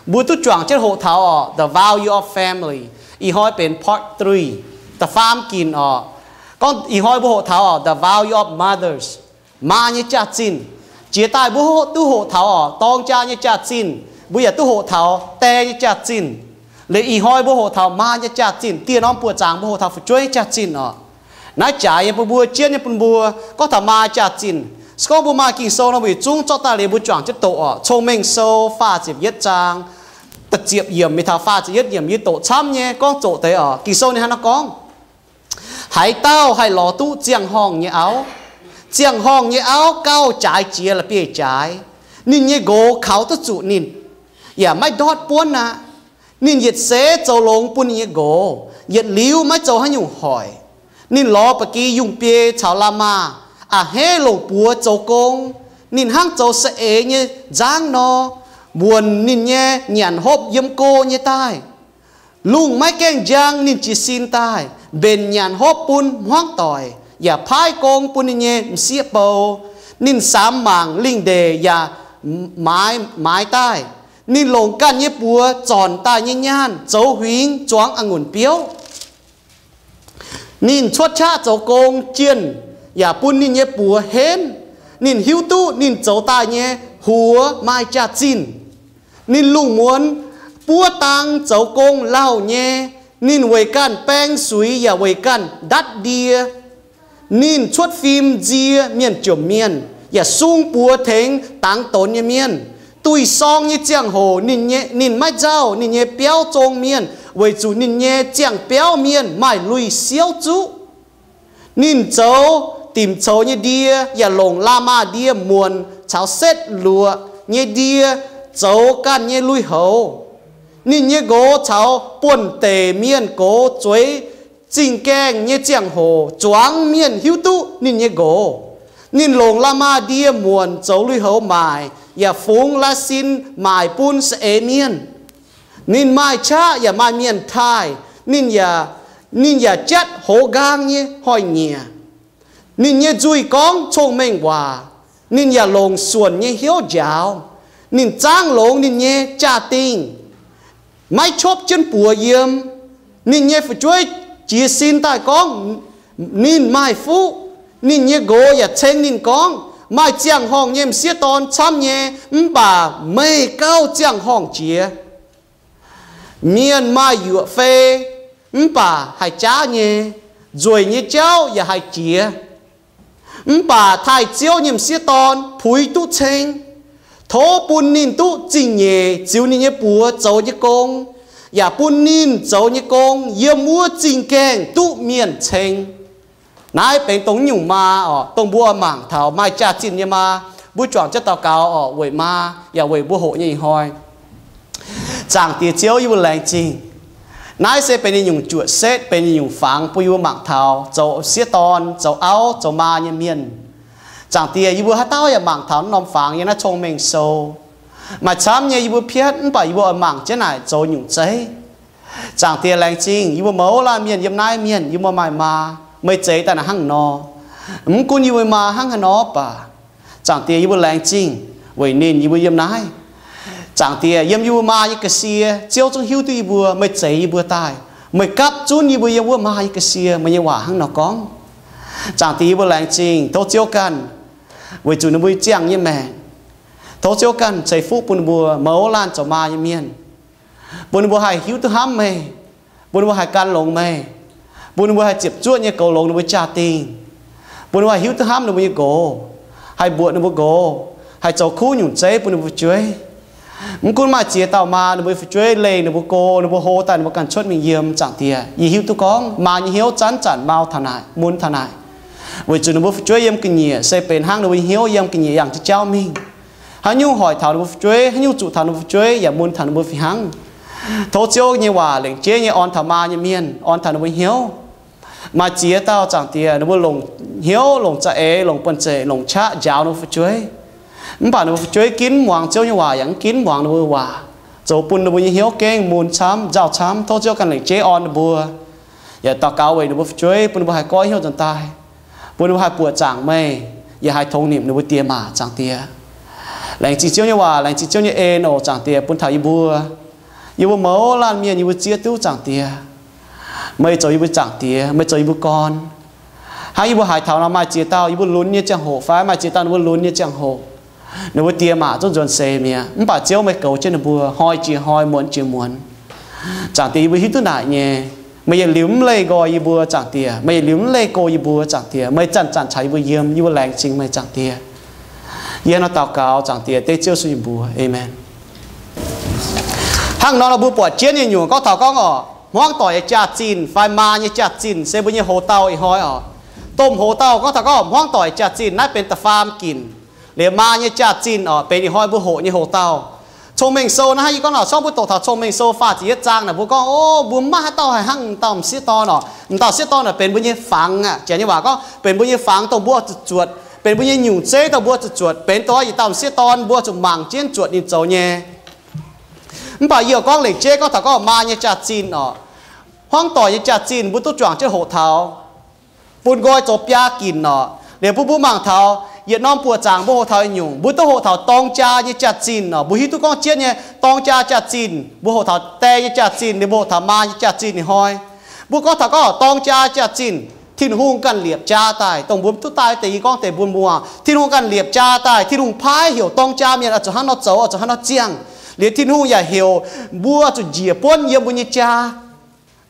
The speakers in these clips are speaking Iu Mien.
Mbuo duqv juangc jienv hoqc taux oc, the value of family. Ih hnoi benx part three, da'faam ginc oc. Gorngv ih hnoi mbuo hoqc taux oc, the value of mothers, maa nyei jaax-zinh. Jiex daaih mbuo duqv hoqc taux oc, dorng jaa nyei jaax-zinh. Mbuo yaac duqv hoqc taux die nyei jaax-zinh. Liuz ih hnoi mbuo hoqc taux maa nyei jaax-zinh. Dieh norm buoqc zaangc mbuo hoqc taux fu'jueiv jaax-zinh oc. Naaiv jaaix nyei bun mbuo, jienv nyei bun mbuo. Gorngv taux maa jaax-zinh, se gorngv mbuo maaih Ging-Sou nor, mbuo yietc zungv zorqv daaih liuz mbuo juangc jienv doqc oc. Cong-Mengh Sou faah ziepc yietv zaang, da'ziepc yiemc mingh taux faah ziepc yietv yiemc, yie doqc camv nyei, gorngv zoqc deix oc. Ging-Sou ninh hnangv naaiv gorngv, Haaix dauh haih lorz duqv ziangh horngh nyei auv? Ziangh horngh nyei auv gauh jaaix jiex la'bieiv-jaaix. Ninh nyei nqox kaux duqv zuqc ninh, yaac maiv ndortv buonv aqv. Ninh yietc seix zoux longx bun ninh nyei nqox, yietc liuz maiv zoux haaix nyungc hoic. Ninh lorz ba'gi yungh biei caux la'maah a'hneiv longc buoz zoux gong. Ninh hnangv zoux saeng-eix nyei nzangv nor, wuonc ninh nyei nyanc hopv yiem go nyei daaih. Lungh maiv gaengh njang ninh jiez sin daaih, mbenc nyanc hopv bun hmuangv doic, yaac paaiv gong bun ninh nyei m'sieqv bou. Ninh samx mangc lingh ndeic yaac maaiz daaih. Ninh longc ganh nyei buoz zornc daaih nyei nyaanh zoux huingx zuangx a'ngunc biouv. Ninh cuotv qaqv zoux gong jienh yaac bun ninh nyei buoz henv. Ninh hiuv duqv ninh zoux daaih nyei huox maaih jaax-zinh. Ninh lungh muonz buov dang zoux gong lauh nyei. Ninh weic ganh baeng suix yaac weic ganh ndatv ndie. Ninh cuotv fim nzie mienh jomc mienh, yaac sung buoz tengx dangx donx nyei mienh. Duih sorng nyei ziangh hoc ninh maiv nzauh ninh nyei biauv zong mienh, weic zuqc ninh nyei ziangh biauv mienh maaih lui-siouv zuqv. Ninh zoux dimc coux nyei ndie, yaac longc la'maah ndie muonc caux setv luoqc nyei ndie zoux ganh nyei lui-houx. Ninh nyei nqox caux buonv-deic mienh gox zueiz zingh gaengh nyei ziangh hoc zuangx mienh hiuv duqv ninh nyei nqox. Ninh longc la'maah ndie muonc zoux lui-houx maaic, yaac fungx la'sin maaic bun saeng-eix mienh. Ninh maaih qaqv yaac maaih mienh taaih. Ninh yaac jatv hoz nqaang nyei hnoi-nyieqc. Ninh nyei nzuih gorngv cong-mengh waac. Ninh yaac longc suonc nyei hnyouv njaaux. Ninh zaangv longx ninh nyei jaa-dingh, maiv copv jienv buoz yiem. Ninh nyei fu'jueiv jiez sin daaih gorngv ninh maaih fuqv. Ninh nyei nqox yaac ceng ninh gorngv, Maaih ziangh horngh nyei m'sieqv dorn camv nyei, mv baac meih gauh ziangh horngh jiex. Mienh maaih yuoqc fei, mv baac haih jaav nyei. Nzueic nyei jauv yaac haih jiex. Mv baac taaih-ziouv nyei m'sieqv dorn puix duqv ceng. Tov bun ninh duqv zingh nyeic ziux ninh nyei buoz zoux nyei gong, yaac bun ninh zoux nyei gong yiem wuov zingh gaengh duqv mienh ceng. Naaiv benx dongh nyungc maa oc, dongh mbuo oix mangc taux maaih jaax-zinh nyei maa. Mbuo juangc jienv daux gaux oc, weic maa yaac weic mbuo hoqc nyei ih hnoi. Zaangc Diex Ziouv, yie mbuo laengz zingh. Naaiv se benx ninh nyungc juoqc setv, benx ninh nyungc fangx bun yie mbuo mangc taux zoux sieqv dorn, zoux auv, zoux maa nyei mienh. Zaangc Diex, yie mbuo haaix dauh yaac mangc taux naaiv norm fangx yiem naaiv Cong-Mengh Sou. Maaih camv nyei yie mbuo piatv, mv baac yie mbuo oix mangc jienv naaic zoux nyungc zeiv. Zaangc Diex, laengz zingh yie mbuo mouz laanh mienh yiem naaiv mienh, yie mbuo maaih maa. Meih zeix daaih naaic hnangv nor. Mv gunv yie mbuo maa hnangv haaix nor baac, Zaangc Diex, yie mbuo laengz zingh weic ninh yie mbuo yiem naaiv. Zaangc Diex, yiem yie mbuo maa nyei ga'sie, Ziouv zungv hiuv duqv yie mbuo. Meih zeix yie mbuo daaih, meih gapv zunv yie mbuo yiem wuov maa nyei ga'sie. Meih nyei waac hnangv nor gorngv. Zaangc Diex, yie mbuo laengz zingh, tov Ziouv ganh weic zuqc ninh mbuo ziangh nyei maengc. Tov Ziouv ganh ceix fuqv bun ninh mbuo mouz laanh zoux maa nyei mienh, bun ninh mbuo haih hiuv duqv hnamv meih, bun ninh mbuo haih gan longx meih, bun ninh mbuo haih ziepc zuoqv nyei goux longx ninh mbuo jaa-dingh, bun ninh mbuo haih hiuv duqv hnamv ninh mbuo nyei nqox, haih mbuoqc ninh mbuo nqox, haih zoux kuv nyungc zeiv bun ninh mbuo fu'jueiv. Mv gunv maaih ziex dauh maa, ninh mbuo fu'jueiv leih ninh mbuo go, ninh mbuo hlo daaih ninh mbuo ganh cuotv mingh yiem. Zaangc Diex, yie hiuv duqv gorngv maa nyei hnyouv zanc-zanc mau taux naaic, mun taux naaic, weic zuqc ninh mbuo fu'jueiv yiem ga'nyiec se benx hnangv ninh mbuo nyei hnyouv yiem ga'nyiec yangh jienv jauv mingh. Haaix nyungc hoic taux ninh mbuo fu'jueiv, haaix nyungc zuqc taux ninh mbuo fu'jueiv yaac mun taux ninh mbuo fih hnangv. Tov Ziouv nyei waac lengc jeiv nyei orn taux maa nyei mienh, orn taux ninh mbuo hnyouv. Maaih ziex dauh, Zaangc Diex, ninh mbuo longc hnyouv, longc za'eix, longc buonv-zeic, longc qaqv njaaux ninh mbuo fu'jueiv. Mv baac ninh mbuo fu'jueiv ginv muangx Ziouv nyei waac yaac mv ginv muangx ninh mbuo waac, zoux bun ninh mbuo nyei hnyouv gengh mun camv, nzauh camv. Tov Ziouv ganh lengc jeiv orn ninh mbuo, yaac daux gaux weic ninh mbuo fu'jueiv, bun ninh mbuo haih goiv hnyouv nzuonx daaih, bun ninh mbuo haih buoqc zaangc meih, yaac haih tongx nimc ninh mbuo diex maac. Zaangc Diex, Laengz zingh Ziouv nyei waac, laengz zingh Ziouv nyei en oc, Zaangc Diex, bun taux yie mbuo. Yie mbuo mouz laanh mienh yie mbuo zieqv duqv, Zaangc Diex, meih zoux yie mbuo Zaangc Diex, meih zoux yie mbuo gorn. Hnangv yie mbuo haiz taux nor, maaih ziex dauh yie mbuo lunx nyei ziangh hoc fai maaih ziex dauh ninh mbuo lunx nyei ziangh hoc, ninh mbuo diex maac zungv nzuonx seix mi'aqv. Mv baac Ziouv, meih goux jienv ninh mbuo, hnoi jiex hnoi, muonz jiex muonz. Zaangc Diex, yie mbuo hiuv duqv naaic nyei, meih yietc liuz mv leih nqoi yie mbuo, Zaangc Diex, meih yietc liuz mv leih go yie mbuo, Zaangc Diex, meih zanc-zanc caux yie mbuo yiem. Yie mbuo laengz zingh meih, Zaangc Diex. Yie hnangv nor daux gaux, Zaangc Diex, dengv Ziouv Yesu nyei mbuox, aamen. Hnangv nor, mbuo buatc jienv nyei nyungc gorngv taux gorngv oc, hmuangv doic nyei jaax-zinh fai maa nyei jaax-zinh se mbuo nyei houx-dauh ih hnoi oc. Domh houx-dauh gorngv taux gorngv hmuangv doic jaax-zinh naaiv benx da'faam ginc, liuz maa nyei jaax-zinh oc benx ih hnoi mbuo hoqc nyei houx-dauh. Cong-Mengh Sou naaiv, yie gorngv nor, sorng mbuo doqc taux Cong-Mengh Sou faah ziepc yietv zaang naaic, mbuo gorngv, o, mbuo maiv maaih haaix dauh haih hnangv m'dauh m'sieqv dorn oc. M'dauh m'sieqv dorn naaic benx mbuo nyei fangx aqv. Janx nyei waac gorngv benx mbuo nyei fangx dongh mbuo zuqc zuotc, benx mbuo nyei nyungc zeiv dongh mbuo zuqc zuotc, benx dongh yietc dauh m'sieqv dorn mbuo zuqc mangc jienv zuotc ninh zoux nyei. Mv baac yie gorngv lengc jeiv gorngv taux gorngv maa nyei jaax-zinh oc, hmuangv doic nyei jaax-zinh mbuo duqv juangc jienv hoqc taux, bun nqoi zoux biaa ginc oc. Liuz bun mbuo mangc taux yietc norm buoqc zaangc mbuo hoqc taux nyungc, mbuo duqv hoqc taux dorng jaa nyei jaax-zinh oc. Mbuo hiuv duqv gorngv jienv nyei dorng jaa jaax-zinh, mbuo hoqc taux die nyei jaax-zinh, liuz mbuo hoqc taux maa nyei jaax-zinh ih hnoi. Mbuo gorngv taux gorngv dorng jaa jaax-zinh, Tin-Hungh ganh liepc jaa daaih, dongh mbuo duqv daaih wuov deix yie gorngv deix mbuo muangx. Tin-Hungh ganh liepc jaa daaih, Tin-Hungh paaiv heuc dorng jaa mienh oix zuqc hnangv nor zoux, oix zuqc hnangv nor ziangh. Liuz Tin-Hungh yaac heuc mbuo zuqc njiec buonv yiem mbuo nyei jaa.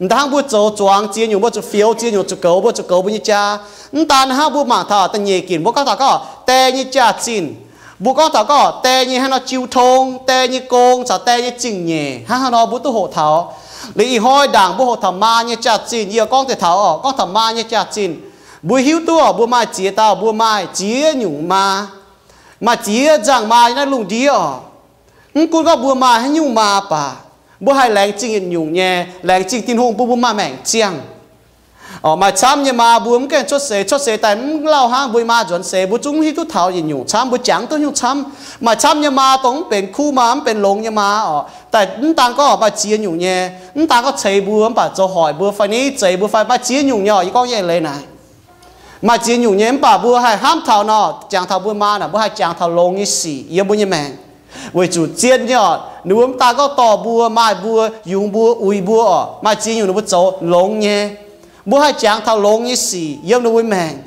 M'daaih hnangv mbuo zoux zuangx ziex nyungc, mbuo zuqc fioux ziex nyungc, zuqc goux, mbuo zuqc goux mbuo nyei jaa. Mv daan hnangv, mbuo mangc taux da'nyeic ginc, mbuo gorngv taux gorngv die nyei jaax-zinh. Mbuo gorngv taux gorngv die nyei hnangv nor jiu tong, die nyei gong caux die nyei zingh nyeic, hnangv haaix nor mbuo duqv hoqc taux. Liuz ih hnoi ndaangc mbuo hoqc taux maa nyei jaax-zinh, yie gorngv deix taux oc, gorngv taux maa nyei jaax-zinh, mbuo hiuv duqv oc, mbuo maaih ziex dauh, mbuo maaih ziex nyungc maa, maaih ziex nzangc maa yiem naaiv lungh ndiev oc. Mv gunv gorngv mbuo maaih haaix nyungc maa baac, mbuo haih laengz zingh yietc nyungc nyei, laengz zingh Tin-Hungh bun mbuo maaih maengc ziangh. Oc, maaih camv nyei maa mbuo mv gaengh cuotv seix, cuotv seix daaih mv lauh hnangv, mbuo maa nzuonx seix mbuo zungv mv hiuv duqv taux yietc nyungc camv, mbuo jangx duqv nyungc camv. Maaih camv nyei maa dongh mv benx kuv maa, mv benx longx nyei maa oc. Daaih mv daan gorngv maaih ziex nyungc nyei, mv daan gorngv ceix mbuo mv baac zoux hoic mbuo fai niv zeix mbuo fai maaih ziex nyungc nyei oc. Yie gorngv nyei leiz naaic, maaih ziex nyungc nyei, mv baac mbuo haih hnamv taux nor, jangx taux mbuo maa naaic, mbuo haih jangx taux longx nyei sic yiem mbuo nyei maengc. Weic zuqc zien nyei oc, ninh mbuo mv daan gorngv dorh mbuo, maaih mbuo, yungz mbuo, uix mbuo oc. Maaih ziex nyungc ninh mbuo zoux longx nyei. Mbuo haih jangx taux longx nyei sic yiem ninh mbuo maengc.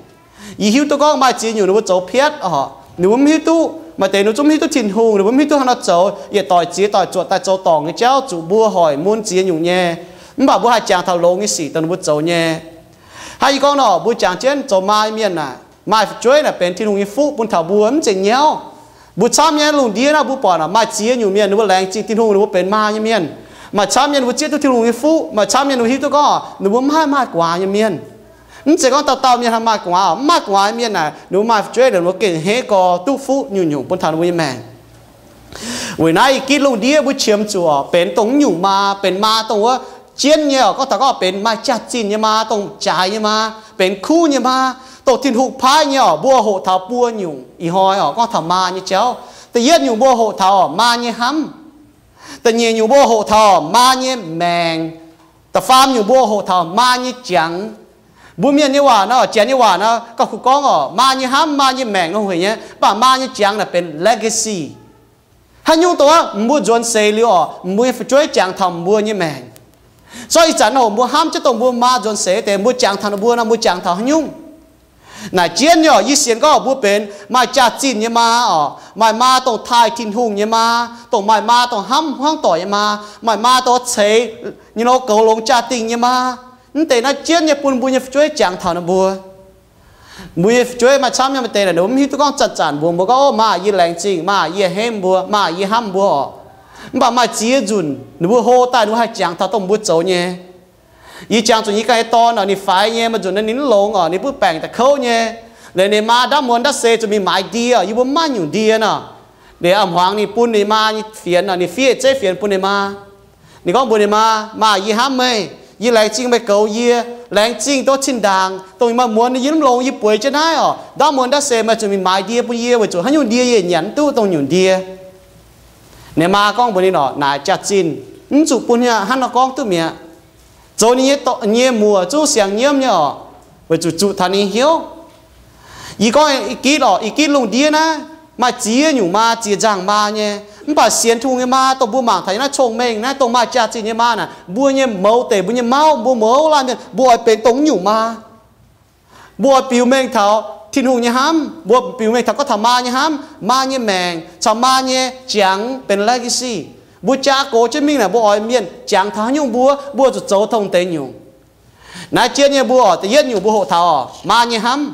Yie hiuv duqv gorngv maaih ziex nyungc ninh mbuo zoux piatv oc. Ninh mbuo mv hiuv duqv, maaih deix ninh mbuo zungv mv hiuv duqv Tin-Hungh, ninh mbuo mv hiuv duqv hnangv nor zoux, yietc doic ziex doic zuotc daaih zoux dorngc nyei jauv zuqc mbuo hoic mun ziex nyungc nyei. Mv baac mbuo haih jangx taux longx nyei sic dongh ninh mbuo zoux nyei. Hnangv yie gorngv nor, mbuo jangx jienv zoux maa nyei mienh naaic, maaih fu'jueiv naaic benx Tin-Hungh nyei fuqv bun taux mbuo mv zeiz nyauv. Mbuo camv nyei lungh ndiev naaiv mbuo buatc maaih ziex nyungc mienh ninh mbuo laengz zingh Tin-Hungh, ninh mbuo benx maa nyei mienh. Maaih camv mienh ninh mbuo zieqv duqv Tin-Hungh nyei fuqv, maaih camv mienh ninh mbuo hiuv duqv gorngv ninh mbuo mv haih maaih gu'nguaaz nyei mienh. Mv zeiz gorngv dauh dauh mienh haih maaih gu'nguaaz, mv maaih gu'nguaaz nyei mienh naaic ninh mbuo maaih fu'jueiv ninh mbuo gengh hei gorx duqv fuqv nyungc-nyungc bun taux ninh mbuo nyei maengc. Weic naaiv ih gitv lungh ndiev mbuo qiemx zuqc benx dongh nyungc maa, benx maa dongh wuov jienv nyei oc, gorngv taux gorngv benx maaih jaax-zinh nyei maa, dongh jaaix nyei maa, benx kuv nyei maa, dongh Tin-Hungh paaiv nyei oc. Mbuo hoqc taux buo nyungc ih hnoi oc, gorngv taux maa nyei jauv. Da'yietv nyungc mbuo hoqc taux maa nyei hnamv. Da'nyeic nyungc mbuo hoqc taux maa nyei maengc. Da'faam nyungc mbuo hoqc taux maa nyei jangx. Mbuo mienh nyei waac nor, Janx nyei waac nor, gauh kuh gorngv oc, maa nyei hnamv, maa nyei maengc nor hec nyei, mv baac maa nyei jangx naaic benx legacy. Haaix nyungc dongh wuov mbuo nzuonx seix liuz oc, mbuo nyei fu'jueiv jangx taux mbuo nyei maengc. Sortv ih zanc nor mbuo hnamv jienv dongh mbuo maa nzuonx seix deix mbuo jangx taux ninh mbuo nor, mbuo jangx taux haaix nyungc? Naaic jienv nyei oc, yie sienx gorngv mbuo benx maaih jaax-zinh nyei maa oc, maaih maa dongh taaih Tin-Hungh nyei maa, dongh maaih maa dongh hnamv hmuangv doic nyei maa, maaih maa dongh ceix nyei nor goux longx jaa-dingh nyei maa. Mv deix naaiv jienv nyei bun mbuo nyei fu'jueiv jangx taux ninh mbuo. Mbuo nyei fu'jueiv maaih camv nyei maaih deix naaic ninh mbuo mv hiuv duqv gorngv zanc-zanc mbuox mbuo gorngv, ov, maa yie laengz zingh, maa yie hemv mbuo, maa yie hnamv mbuo oc. Mv baac maaih ziex nzunc ninh mbuo hlo daaih ninh mbuo haih jangx taux dongh mbuo zoux nyei. Yie jangx zuqc yie ganh nyei dorn oc, ninh faix nyei, maaih nzunc naaiv ninh mv longx oc, ninh mbuo baengc da'kouv nyei. Liuz ninh maa ndaamv muonz ndaamv se zuqc mingh maaiz ndie oc, yie mbuo mv maaih nyungc ndie nor. Liuz a'hmuangx ninh bun ninh maa nyei fienx oc, ninh fiev zeiv fienx bun ninh maa. Ninh gorngv mbuox ninh maa, maa, yie hnamv meih, yie laengz zingh meih goux yie, laengz zingh dongh cin-ndaangc dongh maaih muonz yie mv longx yie bueix jienv naaiv oc, ndaamv muonz ndaamv se meih zuqc mingh maaiz ndie bun yie, weic zuqc haaix nyungc ndie yie nyanc mv duqv dongh nyungc ndie. Ninh maa gorngv mbuox ninh oc, naaic jaax-zinh mv zuqc bun hnangv nor gorngv duqv mi'aqv. Zoux ninh nyei muoc zungv siang nyiemv nyei oc, weic zuqc zuqc taux ninh hnyouv. Yie gorngv ih gitv oc, ih gitv lungh ndiev naaiv, Maaih ziex nyungc maa, ziex nzangc maa nyei. Mv baac sienx Tin-Hungh nyei maa, dongh mbuo mangc taux nyei naaiv cong-mengh naaiv, dongh maaih jaax-zinh nyei maa naaic, mbuo nyei mouz deic, mbuo nyei mauv, mbuo mouz laanh mienh, mbuo oix benx dongh nyungc maa. Mbuo oix biux mengh taux Tin-Hungh nyei hnamv, mbuo biux mengh taux gorngv taux maa nyei hnamv, maa nyei maengc caux maa nyei jangx benx legacy. Mbuo jaa gox jienv mingh naaic, mbuo oix mienh jangx taux haaix nyungc mbuo, mbuo zuqc zoux tongx deix nyungc. Naaiv jienv nyei mbuo oc, da'yietv nyungc mbuo hoqc taux oc, maa nyei hnamv.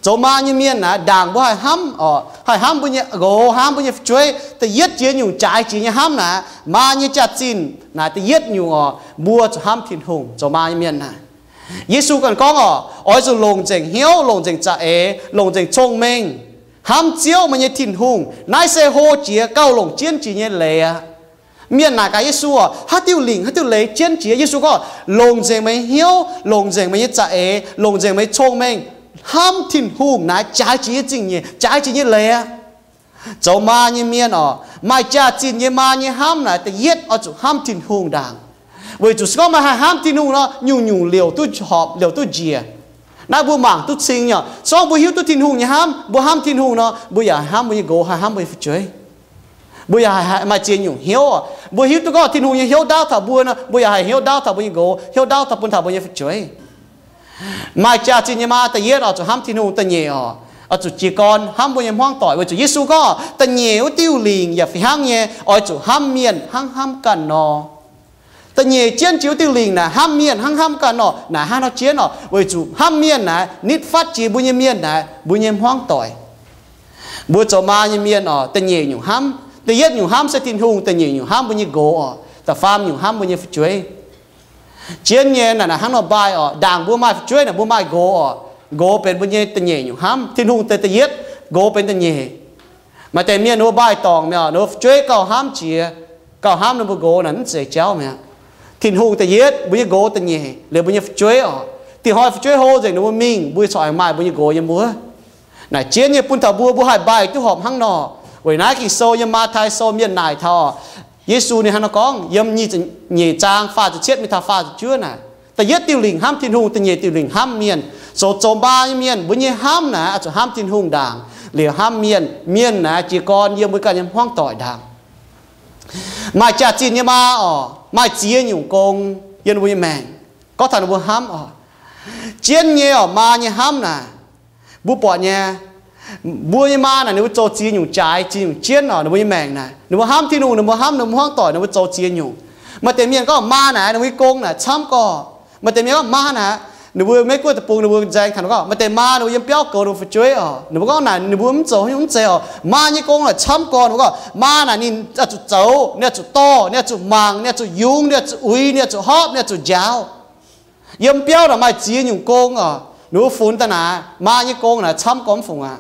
Zoux maa nyei mienh naaic, ndaangc mbuo haih hnamv oc, haih hnamv mbuo nyei nqox, hnamv mbuo nyei fu'jueiv. Da'yietv jiex nyungc jaaix jiex nyei hnamv naaic, maa nyei jaax-zinh naaic, da'yietv nyungc oc, mbuo zuqc hnamv Tin-Hungh. Zoux maa nyei mienh naaic, Yesu ganh gorngv oc, oix zuqc longc nzengc hnyouv, longc nzengc za'eix, longc nzengc cong-mengh hnamv Ziouv meih nyei Tin-Hungh. Naaiv se hlo jiex gauh longc jienv jiex nyei leiz aqv. Mienh naaic gaax Yesu oc, haaix diuh lingc, haaix diuh leiz jienv jiex? Yesu gorngv, longc nzengc meih nyei hnyouv, longc nzengc meih nyei za'eix, longc nzengc meih nyei cong-mengh hnamv Tin-Hungh naaic, jaaix jiex nyei zingh nyeic, jaaix jiex nyei leiz aqv. Zoux maa nyei mienh oc, maaih jaax-zinh nyei maa nyei hnamv naaic, da'yietv oix zuqc hnamv Tin-Hungh ndaangc. Weic zuqc se gorngv meih haih hnamv Tin-Hungh nor, nyungc-nyungc liouc duqv horpc, liouc duqv njiec. Naaiv mbuo mangc duqv cing nyei oc. Se gorngv mbuo hiuv duqv Tin-Hungh nyei hnamv, mbuo hnamv Tin-Hungh nor, mbuo yaac haih hnamv mbuo nyei nqox, haih hnamv mbuo nyei fu'jueiv. Mbuo yaac haih maaih ziex nyungc hnyouv oc. Mbuo hiuv duqv gorngv Tin-Hungh nyei hnyouv ndaauv taux mbuo nor, mbuo yaac haih hnyouv ndaauv taux mbuo nyei nqox, hnyouv ndaauv taux bun taux mbuo nyei fu'jueiv. Maaih jaax-zinh nyei maa da'yietv oix zuqc hnamv Tin-Hungh. Da'nyeic oc, oix zuqc jiez gorn hnamv mbuo nyei hmuangv doic. Weic zuqc Yesu gorngv da'nyeic wuov diuh lingc yaac fih hnangv nyei, oix zuqc hnamv mienh hnangv hnamv ganh nor. Da'nyeic jienv jiex wuov diuh lingc naaic, hnamv mienh hnangv hnamv ganh nor. Naaic hnangv nor jienv oc, weic zuqc hnamv mienh naaic nitv fatv jiex mbuo nyei mienh naaic, mbuo nyei hmuangv doic. Mbuo zoux maa nyei mienh oc, da'nyeic nyungc hnamv, da'yietv nyungc hnamv se Tin-Hungh, da'nyeic nyungc hnamv mbuo nyei nqox oc, da'faam nyungc hnamv mbuo nyei fu'jueiv. Jienv nyei naaic, naaic hnangv nor mbaih oc, ndaangc mbuo maaih fu'jueiv naaic, mbuo maaih nqox oc. Nqox benx mbuo nyei da'nyeic nyungc hnamv. Tin-Hungh deix da'yietv, nqox benx da'nyeic. Maaih deix mienh ninh mbuo mbaih dorngc mi'aqv, ninh mbuo fu'jueiv gauh hnamv jiex, gauh hnamv ninh mbuo nqox naaic, mv zeiz jauv mi'aqv. Tin-Hungh da'yietv, mbuo nyei nqox da'nyeic, liuz mbuo nyei fu'jueiv oc. Dingc hnoi fu'jueiv hlo nzengc ninh mbuo mingh, mbuo corc aengx maaih mbuo nyei nqox yiem wuov. Naaic jienv nyei bun taux mbuo, mbuo haih mbaih duqv horpc hnangv nor. Weic naaiv Ging-Sou yiem Matv^tai Sou mienh naaic taux Yesu ninh hnangv nor gorngv, yiem nyic zaang faah ziepc cietv mingh taux faah ziepc juov naaic, da'yietv diuh lingc hnamv Tin-Hungh, da'nyeic diuh lingc hnamv mienh. Zoux zoux maa nyei mienh, mbuo nyei hnamv naaic oix zuqc hnamv Tin-Hungh ndaangc, liuz hnamv mienh. Mienh naaic jiez gorn yiem mbuo ganh nyei hmuangv doic ndaangc. Maaih jaax-zinh nyei maa oc, maaih ziex nyungc gong yiem ninh mbuo nyei maengc. Gorngv taux ninh mbuo hnamv oc, jienv nyei oc, maa nyei hnamv naaic, mbuo buatc nyei, mbuo nyei maa naaic ninh mbuo zoux ziex nyungc jaaix, ziex nyungc jienv oc. Ninh mbuo nyei maengc naaic ninh mbuo hnamv Tin-Hungh, ninh mbuo hnamv ninh mbuo hmuangv doic, ninh mbuo zoux ziex nyungc. Maaih deix mienh gorngv maa naaic ninh mbuo nyei gong naaic camv gorqv. Maaih deix mienh gorngv maa naaic, ninh mbuo Meiv Guoqv deic-bung ninh mbuo nzaeng taux gorngv, maaih deix maa ninh mbuo yiem biauv goux ninh mbuo fu'jueiv oc. Ninh mbuo gorngv naaic ninh mbuo mv zoux haaix nyungc mv zeiz oc. Maa nyei gong naaic camv gorqv. Ninh mbuo gorngv maa naaic ninh oix zuqc zoux, ninh oix zuqc dorh, ninh oix zuqc mangc, ninh oix zuqc yungz, ninh oix zuqc uix, ninh oix zuqc hopv, ninh oix zuqc njaaux. Yiem biauv naaic maaih ziex nyungc gong oc. Ninh mbuo funx daaih naaic maa nyei gong naaic camv gorqv mv fungc aqv.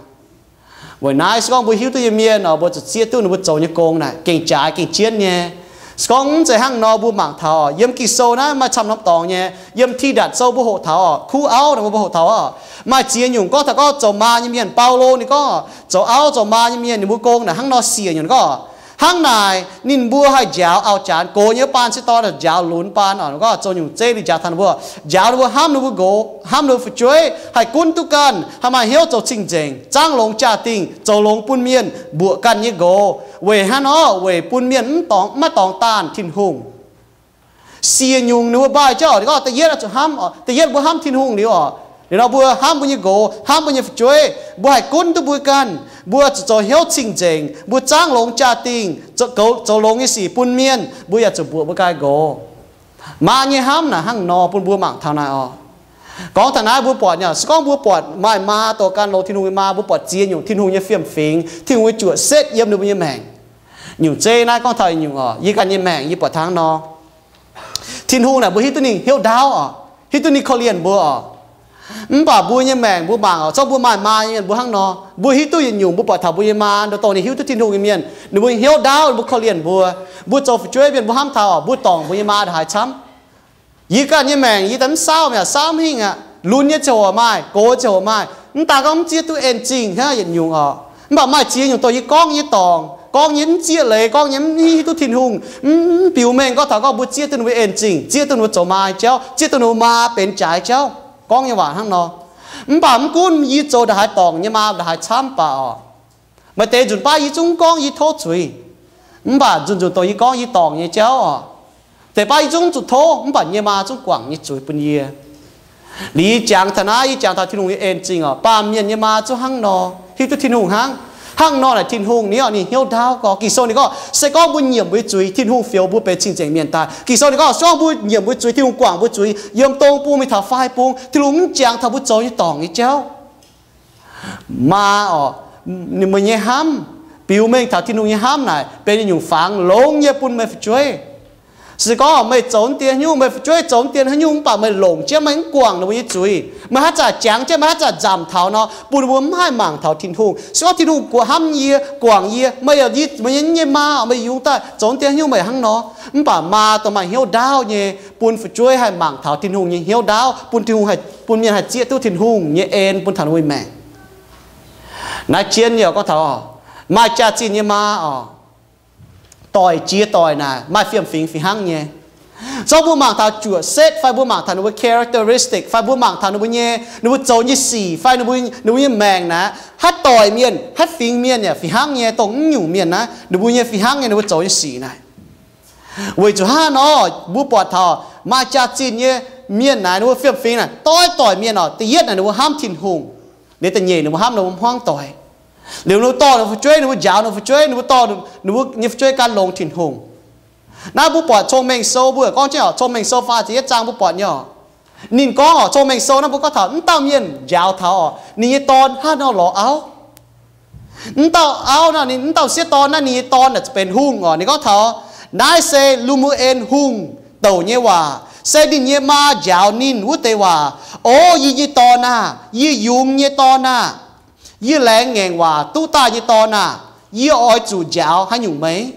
Weic naaiv se gorngv mbuo hiuv duqv nyei mienh oc, mbuo zuqc zieqv duqv ninh mbuo zoux nyei gong naaic gengh jaaix gengh jienv nyei. Se gorngv mv zeiz hnangv nor, mbuo mangc taux oc, yiem Ging-Sou naaiv maaih camv norm dorngx nyei. Yiem Tidatc Sou mbuo hoqc taux oc, kuv auv naaic mbuo hoqc taux oc, maaih ziex nyungc gorngv taux gorngv zoux maa nyei mienh. Baulo ninh gorngv oc, zoux auv zoux maa nyei mienh ninh mbuo gong naaic hnangv nor siec nyungc gorngv, hnangv naaic ninh mbuo haih njaaux auv-janx, gox nyei wuov baan se dorn njaaux lunx baan oc. Ninh gorngv zoux nyungc zeiv ninh njaaux taux ninh mbuo, njaaux ninh mbuo hnamv ninh mbuo nqox, hnamv ninh mbuo fu'jueiv, haih gunv duqv ganh, haih maaih hnyouv zoux cing-nzengc, zaangv longx jaa-dingh, zoux longx bun mienh, mbuoqc ganh nyei nqox. Weic hnangv nor, weic bun mienh mv dorngx, maiv dorngx daanh Tin-Hungh. Siec nyungc ninh mbuo mbaih jauv oc. Ninh gorngv da'yietv oix zuqc hnamv oc, da'yietv mbuo hnamv Tin-Hungh liuz oc, liuz nor mbuo hnamv mbuo nyei nqox, hnamv mbuo nyei fu'jueiv, mbuo haih gunv duqv mbuo ganh, mbuo zuqc zoux hnyouv cing-nzengc, mbuo zaangv longx jaa-dingh, zoux, zoux longx nyei sic bun mienh, mbuo yaac zuqc mbuoqc mbuo ganh nqox. Maa nyei hnamv naaic hnangv nor bun mbuo mangc taux naaic oc. Gorngv taux naaiv mbuo buatc nyei, se gorngv mbuo buatc maaih maa doqc ganh longx Tin-Hungh nyei maa, mbuo buatc ziex nyungc Tin-Hungh nyei fiem-fingx, Tin-Hungh nyei juoqc setv yiem ninh mbuo nyei maengc. Nyungc zeiv naaiv gorngv taux nyungc oc, yie ganh nyei maengc yie buatc taux hnangv nor. Tin-Hungh naaic mbuo hiuv duqv ninh hnyouv ndaauv oc, hiuv duqv ninh korv-lienh mbuo oc. Mv baac mbuo nyei maengc mbuo mangc oc, zorqv mbuo maaih maa nyei mienh mbuo hnangv nor, mbuo hiuv duqv yietc nyungc mbuo buatc taux mbuo nyei maa, dongh ninh hiuv duqv Tin-Hungh nyei mienh, ninh mbuo hnyouv ndaauv, ninh mbuo korv-lienh mbuo. Mbuo zoux fu'jueiv mienh mbuo hnamv taux oc, mbuo dorngc mbuo nyei maa ndongc haaix camv. Yie ganh nyei maengc yie daaih mv saauv mi'aqv, saauv mv hingh aqv. Lunx nyei ziangh hoc maaih, gox ziangh hoc maaih. Mv daaih gorngv mv zieqv duqv en zingh hnangv yietc nyungc oc. Mv baac maaih ziex nyungc dongh yie gorngv nyei dorngc, gorngv nyei mv zieqv leiz, gorngv nyei mv hiuv duqv Tin-Hungh, mv biux mengh gorngv taux gorngv mbuo zieqv duqv ninh mbuo en zingh, zieqv duqv ninh mbuo zoux maa nyei jauv, zieqv duqv ninh mbuo maa benx jaaix jauv, gorngv nyei waac hnangv nor. Mv baac mv gunv yie zoux ndongc haaix dorngc nyei maa, ndongc haaix camv baac oc, Maaih deix nzunc baav yie zungv gorngv yie tov zuiz, mv baac nzunc nzunc dongh yie gorngv yie dorngc nyei jauv oc. Deix baav yie zungv zuqc tov, mv baac nyei maa zungv guangc nyei zuiz bun yie. Liuz yie jangx taux naaiv, yie jangx taux Tin-Hungh nyei en-zingh oc. Baamh mienh nyei maa zungv hnangv nor, hiuv duqv Tin-Hungh hnangv. Hnangv nor naaic Tin-Hungh ninh, ninh hnyouv ndaauv gorx. Ging-Sou ninh gorngv, se gorngv mbuo nyiemc mbuo nyei zuiz, Tin-Hungh fioux mbuo benx cing-nzengc mienh daaih. Ging-Sou ninh gorngv, se gorngv mbuo nyiemc mbuo nyei zuiz, Tin-Hungh guangc mbuo zuiz yiem dong bung mingh taux fai bung, Tin-Hungh mv jangx taux mbuo zoux nyei dorngc nyei jauv. Maa oc, ninh mbuo nyei hnamv biux mengh taux Tin-Hungh nyei hnamv naaic benx yietc nyungc fangx longx nyei bun meih fu'jueiv. Se gorngv meih zoux dien haaix nyungc, meih fu'jueiv zoux dien haaix nyungc, mv baac meih longc jienv, meih mv guangc ninh mbuo nyei zuiz, meih haaix zanc jangx jienv, meih haaix zanc nzamc taux nor, bun ninh mbuo mv haih mangc taux Tin-Hungh. Se gorngv Tin-Hungh hnamv yie, guangc yie, meih yaac, yie, meih nyei maa, meih yungz daaih zoux dien haaix nyungc meih hnangv nor, mv baac maa dongh maaih hnyouv ndaauv nyei, bun fu'jueiv haih mangc taux Tin-Hungh nyei hnyouv ndaauv, bun Tin-Hungh haih, bun mienh haih zieqv duqv Tin-Hungh nyei en bun taux ninh mbuo maengc. Naaiv jienv nyei gorngv taux maaih jaax-zinh nyei maa oc, doic jiex doic naaic maaih fiem-fingx fih hnangv nyei. Zorqv mbuo mangc taux juoqc setv fai mbuo mangc taux ninh mbuo characteristic fai mbuo mangc taux ninh mbuo nyei, ninh mbuo zoux nyei sic fai ninh mbuo, ninh mbuo nyei maengc naaic, haaix doic mienh, haaix fingx mienh yaac fih hnangv nyei, dongh mv nyungc mienh naaiv, ninh mbuo nyei fih hnangv nyei ninh mbuo zoux nyei sic naaic. Weic zuqc hnangv nor, mbuo buatc taux maaih jaax-zinh nyei mienh naaic, ninh mbuo fiem-fingx naaic, doix-doic mienh oc, da'yietv naaic ninh mbuo hnamv Tin-Hungh, liuz da'nyeic ninh mbuo hnamv ninh mbuo hmuangv doic. Liuz ninh mbuo dorh ninh mbuo fu'jueiv, ninh mbuo njaaux ninh mbuo fu'jueiv, ninh mbuo dorh ninh mbuo nyei fu'jueiv gan longx Tin-Hungh. Naaiv mbuo buatc Cong-Mengh Sou, mbuo gorngv jienv oc, Cong-Mengh Sou faah ziepc yietv zaang mbuo buatc nyei oc. Ninh gorngv oc, Cong-Mengh Sou naaiv mbuo gorngv taux mv dauh mienh njaaux taux oc, ninh nyei dorn hnangv nor lorz auv. Mv dauh auv naaiv, ninh mv dauh sieqv dorn naaiv, ninh nyei dorn naaic benx hungh oc. Ninh gorngv taux, naaiv se Lu^mu^en Hungh douc nyei waac, se ninh nyei maa njaaux ninh wuov deix waac. O yie nyei dorn aah! Yie yungz nyei dorn aah! Yie laengz ngaengc waac duqv daaih nyei dorn aah! Yie oix zuqc njaaux haaix nyungc meih?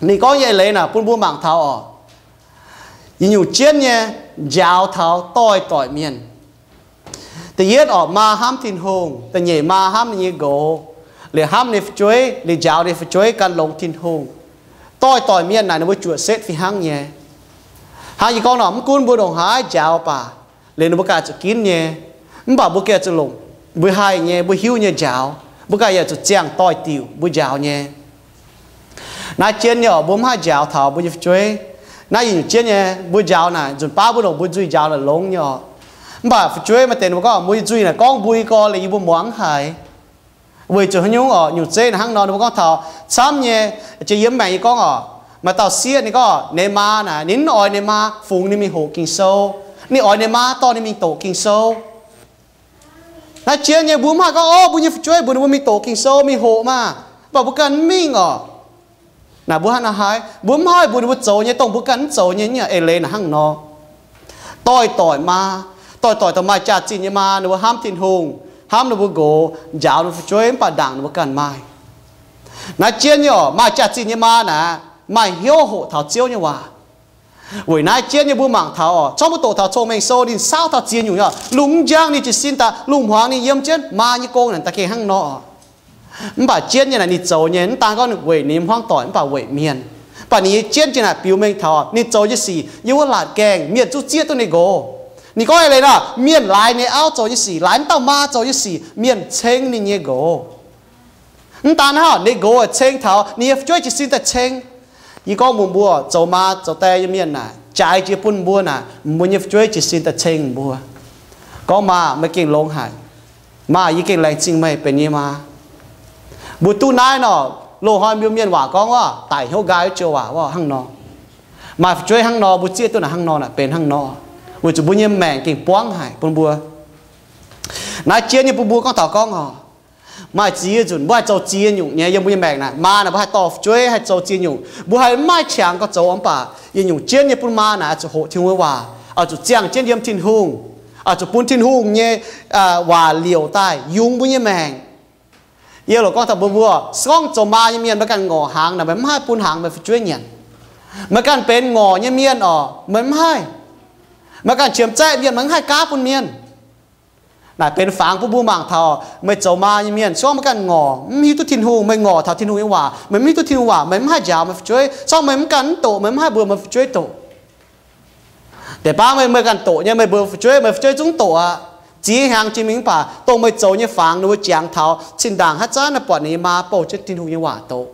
Ninh gorngv nyei eix leiz naaic bun mbuo mangc taux oc, yietc nyungc jienv nyei njaaux taux doix-doic mienh. Da'yietv oc, maa hnamv Tin-Hungh, da'nyeic maa hnamv ninh nyei nqox, liuz hnamv ninh fu'jueiv, liuz njaaux ninh fu'jueiv gan longx Tin-Hungh. Doix-doic mienh naaic ninh mbuo juoqc setv fih hnangv nyei. Hnangv yie gorngv nor, mv gunv mbuo ndongc haaix njaaux baac, liuz ninh mbuo ganh zuqc ginv nyei. Mv baac mbuo ganh zuqc longc, mbuo haih nyei, mbuo hiuv nyei njaaux, mbuo ganh yaac zuqc ziangh doix-diuc mbuo njaaux nyei. Naaiv jienv nyei oc, mbuo mv haih njaaux taux mbuo nyei fu'jueiv. Naaiv yietc nyungc jienv nyei, mbuo njaaux naaic nzunc baav mbuo longc mbuo nzuih njaaux naaic longx nyei oc. Mv baac fu'jueiv maaih deix ninh mbuo gorngv, mbuo nyei nzuih naaic gorngv mbuo nyei gorx, liuz yie mbuo muangx mv haiz. Weic zuqc haaix nyungc oc, nyungc zeiv naaic hnangv nor, ninh mbuo gorngv taux camv nyei, jiex yiem maengc yie gorngv oc, maaih dauh sieqv ninh gorngv ninh maa naaic, ninh mv oix ninh maa fungx ninh mingh hoqc Ging-Sou. Ninh oix ninh maa dorh ninh mingh doqc Ging-Sou. Naaiv jienv nyei mbuo mv haih gorngv, o, mbuo nyei fu'jueiv mbuox ninh mbuo mingh doqc Ging-Sou, mingh hoqc maah, mv baac mbuo ganh mv mingh oc. Naaic mbuo hnangv naaiv haaix? Mbuo mv haih mbuox ninh mbuo zoux nyei dongh mbuo ganh mv zoux nyei. Eix leiz naaic hnangv nor, doix-doic maa, doix-doic dongh maaih jaax-zinh nyei maa, ninh mbuo hnamv Tin-Hungh, hnamv ninh mbuo nqox, njaaux ninh mbuo fu'jueiv, mv baac ndaangc ninh mbuo ganh maaih. Naaiv jienv nyei oc, maaih jaax-zinh nyei maa naaic maaih hnyouv hoqc taux Ziouv nyei waac. Weic naaiv jienv nyei mbuo mangc taux oc, zorqv mbuo doqc taux Cong-Mengh Sou ninh saauv taux ziex nyungc nyei oc. Lungh mv njang ninh jiez sin daaih, lungh hmuangx ninh yiem jienv maa nyei gong naaic da'gengh hnangv nor oc. Mv baac jienv nyei naaic ninh zoux nyei mv daan gorngv ninh weic ninh hmuangv doic mv baac weic mienh. Mv baac ninh nyei jienv jiex naaic biux mengh taux ninh zoux nyei sic yiem wuov laatc gaengh mienh zungv zieqv duqv ninh nqox. Ninh gorngv eix leiz nor, mienh laaix ninh auv zoux nyei sic, laaix mv dauh maa zoux nyei sic, mienh ceng ninh nyei nqox. Mv daan hnangv, ninh nqox ceng taux ninh nyei fu'jueiv jiez sin daaih ceng. Yie gorngv mbuox mbuo, zoux maa zoux die nyei mienh naaic, jaaix jiex bun mbuo naaic, mbuo nyei fu'jueiv jiez sin daaih ceng mbuo, gorngv, Maa, meih gengh longx haic. Maa, yie gengh laengz zingh meih benx yie maa. Mbuo duqv naaiv nor, loz-hnoi mbuo mienh waac gorngv wuov, daic hnyouv nqaai wuov joux waac wuov hnangv nor. Maaih fu'jueiv hnangv nor, mbuo zieqv duqv naaic hnangv nor naaic benx hnangv nor, weic zuqc mbuo nyei maengc gengh buangv haic bun mbuo. Naaiv jienv nyei bun mbuo gorngv taux gorngv oc, maaih ziex nyungc nzunc mbuo haih zoux ziex nyungc nyei yiem mbuo nyei maengc naaic. Maa naaic mbuo haih dorh fu'jueiv haih zoux ziex nyungc, mbuo haih mv maaih qangx gorx zoux mv baac yietc nyungc jienv nyei bun maa naaic oix zuqc hoqc Tin-Hungh nyei waac, oix zuqc ziangh jienv yiem Tin-Hungh, oix zuqc bun Tin-Hungh nyei waac liouc daaih yungz mbuo nyei maengc. Yie loc gorngv taux mbuo mbuo, se gorngv zoux maa nyei mienh meih ganh ngorc hnaangx naaic, meih mv haih bun hnaangx meih fu'jueiv nyanc. Meih ganh benx ngorc nyei mienh oc, meih mv haih, meih ganh qiemx zaeqv mienh, meih mv haih gaav bun mienh. Naaic benx fangx bun mbuo mangc taux meih zoux maa nyei mienh, se gorngv meih ganh ngorc mv hiuv duqv Tin-Hungh, meih ngorc taux Tin-Hungh nyei waac, meih mv hiuv duqv Tin-Hungh waac, meih mv haih njaaux meih fu'jueiv. Se gorngv meih mv ganh mv doqc, meih mv haih mbuox meih fu'jueiv doqc. Deix baav meih, meih ganh doqc nyei, meih mbuox fu'jueiv, meih fu'jueiv zungv doqc aqv. Ziex hnyangx jiex mingh mv baac dongh meih zoux nyei fangx ninh mbuo jangx taux zinh ndaangc haaix zanc naaiv buatc ninh nyei maa bouh jienv Tin-Hungh nyei waac doqc,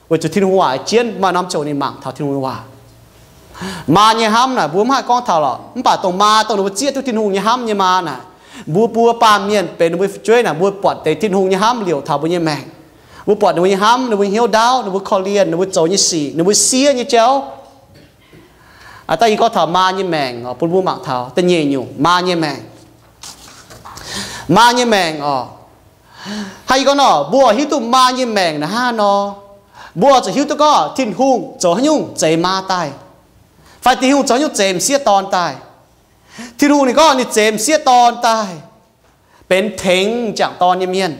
weic zuqc Tin-Hungh waac jienv maaih norm ziangh hoc ninh mangc taux Tin-Hungh nyei waac. Maa nyei hnamv naaic mbuo mv haih gorngv taux lorqc, mv baac dongh maa dongh ninh mbuo zieqv duqv Tin-Hungh nyei hnamv nyei maa naaic, mbuo buo baamh mienh benx ninh mbuo nyei fu'jueiv naaic, mbuo buatc deix Tin-Hungh nyei hnamv liouc taux mbuo nyei maengc. Mbuo buatc ninh mbuo nyei hnamv, ninh mbuo hnyouv ndaauv, ninh mbuo korv-lienh, ninh mbuo zoux nyei sic, ninh mbuo siev nyei jauv. Aa, da'nyeic gorngv taux maa nyei maengc oc, bun mbuo mangc taux da'nyeic nyungc maa nyei maengc. Maa nyei maengc oc. Hnangv yie gorngv nor, mbuo hiuv duqv maa nyei maengc naaic hnangv haaix nor, mbuo zuqc hiuv duqv gorngv Tin-Hungh zoux haaix nyungc zeix maa daaih, fai Tin-Hungh zoux haaix nyungc zeix m'sieqv dorn daaih. Tin-Hungh ninh gorngv ninh zeix m'sieqv dorn daaih benx tengx m'jangc dorn nyei mienh.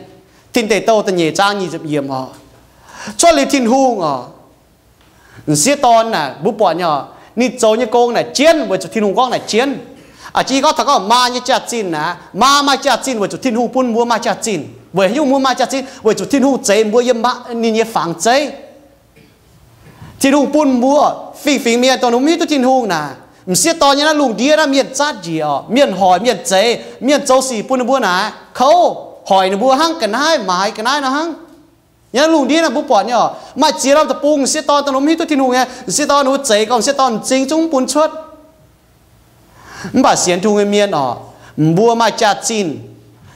Tin Deic Douh da'nyeic zaang nyic ziepc yiemc oc. Cuotv liuz Tin-Hungh oc, m'sieqv dorn naaic mbuo buatc nyei oc, ninh zoux nyei gong naaic jienv weic zuqc Tin-Hungh gorngv naaic jienv. Aa, jiex gorngv taux gorngv maa nyei jaax-zinh naaic, maa maaih jaax-zinh weic zuqc Tin-Hungh bun mbuo maaih jaax-zinh. Weic haaix nyungc mbuo maaih jaax-zinh? Weic zuqc Tin-Hungh zeix mbuo yiem ninh nyei fangx zeiv. Tin-Hungh bun mbuo fingx-fingx mienh dongh ninh mbuo mv hiuv duqv Tin-Hungh naaic, m'sieqv dorn nyei naaiv lungh ndiev naaiv mienh zatv njiec oc, mienh hoic mienh zeix, mienh zoux sic bun ninh mbuo naaic, kouv hoic ninh mbuo hnangv ga'naaiv maaiz ga'naaiv nor hnangv. Yiem naaiv lungh ndiev naaiv mbuo buatc nyei oc, maaih ziex norm deic-bung m'sieqv dorn dongh ninh mbuo mv hiuv duqv Tin-Hungh nyei, m'sieqv dorn ninh mbuo zeix gorngv m'sieqv dorn m'zing zungv mv bun cuotv. Mv baac sienx Tin-Hungh nyei mienh oc, mbuo maaih jaax-zinh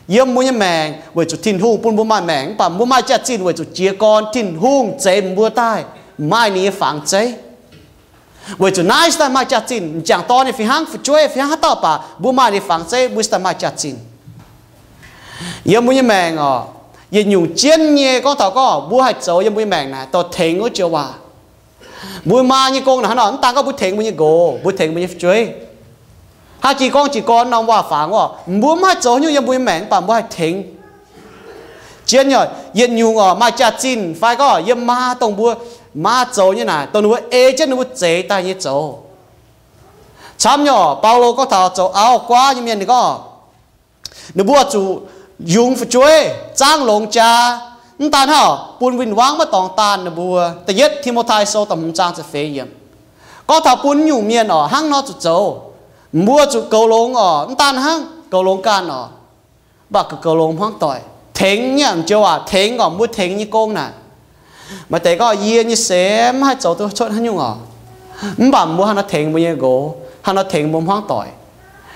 yiem mbuo nyei maengc weic zuqc Tin-Hungh bun mbuo maaih maengc, mv baac mbuo maaih jaax-zinh weic zuqc jiez gorn Tin-Hungh zeix mbuo daaih maaih ninh nyei fangx zeiv. Weic zuqc naaiv se daaih maaih jaax-zinh, m'jangc dorn nyei fih hnangv, fu'jueiv fih hnangv, haaix dauh baac mbuo maaih ninh nyei fangx zeiv, mbuo se daaih maaih jaax-zinh. Yiem mbuo nyei maengc oc, yietc nyungc jienv nyei gorngv taux gorngv mbuo haih zoux yiem mbuo nyei maengc naaic dorh tengx wuov joux waac. Mbuo maa nyei gong naaic hnangv nor, mv daan gorngv mbuo tengx mbuo nyei nqox, mbuo tengx mbuo nyei fu'jueiv. Hnangv jiex gorngv jiex gorn norm waac-fangx oc, mbuo mv haih zoux haaix nyungc yiem mbuo nyei maengc, mv baac mbuo haih tengx. Jienv nyei, yietc nyungc oc, maaih jaax-zinh fai gorngv yiem maa dongh mbuo, maa zoux nyei naaic, dongh ninh mbuo ei jienv ninh mbuo zeix daaih nyei zoux. Camv nyei oc, Baulo gorngv taux zoux auv-guaav nyei mienh ninh gorngv, ninh mbuo zuqc yungz fu'jueiv, zaangv longx jaa, mv daan hnangv bun win-wangv maiv dorngx daanh ninh mbuo. Da'yietv Ti^mo^tai Sou da'hmz zaang ziepc feix yiemc gorngv taux bun nyungc mienh oc hnangv nor zuqc zoux. Mbuo zuqc goux longx oc, mv daan hnangv goux longx ganh oc, mv baac goux longx hmuangv doic, tengx nyei, m'joux waac tengx oc, mbuo tengx nyei gong naaic. Maaih deix gorngv yie nyei seix mv haih zoux duqv cuotv haaix nyungc oc, mv baac mbuo hnangv nor tengx mbuo nyei nqox, hnangv nor tengx mbuo hmuangv doic.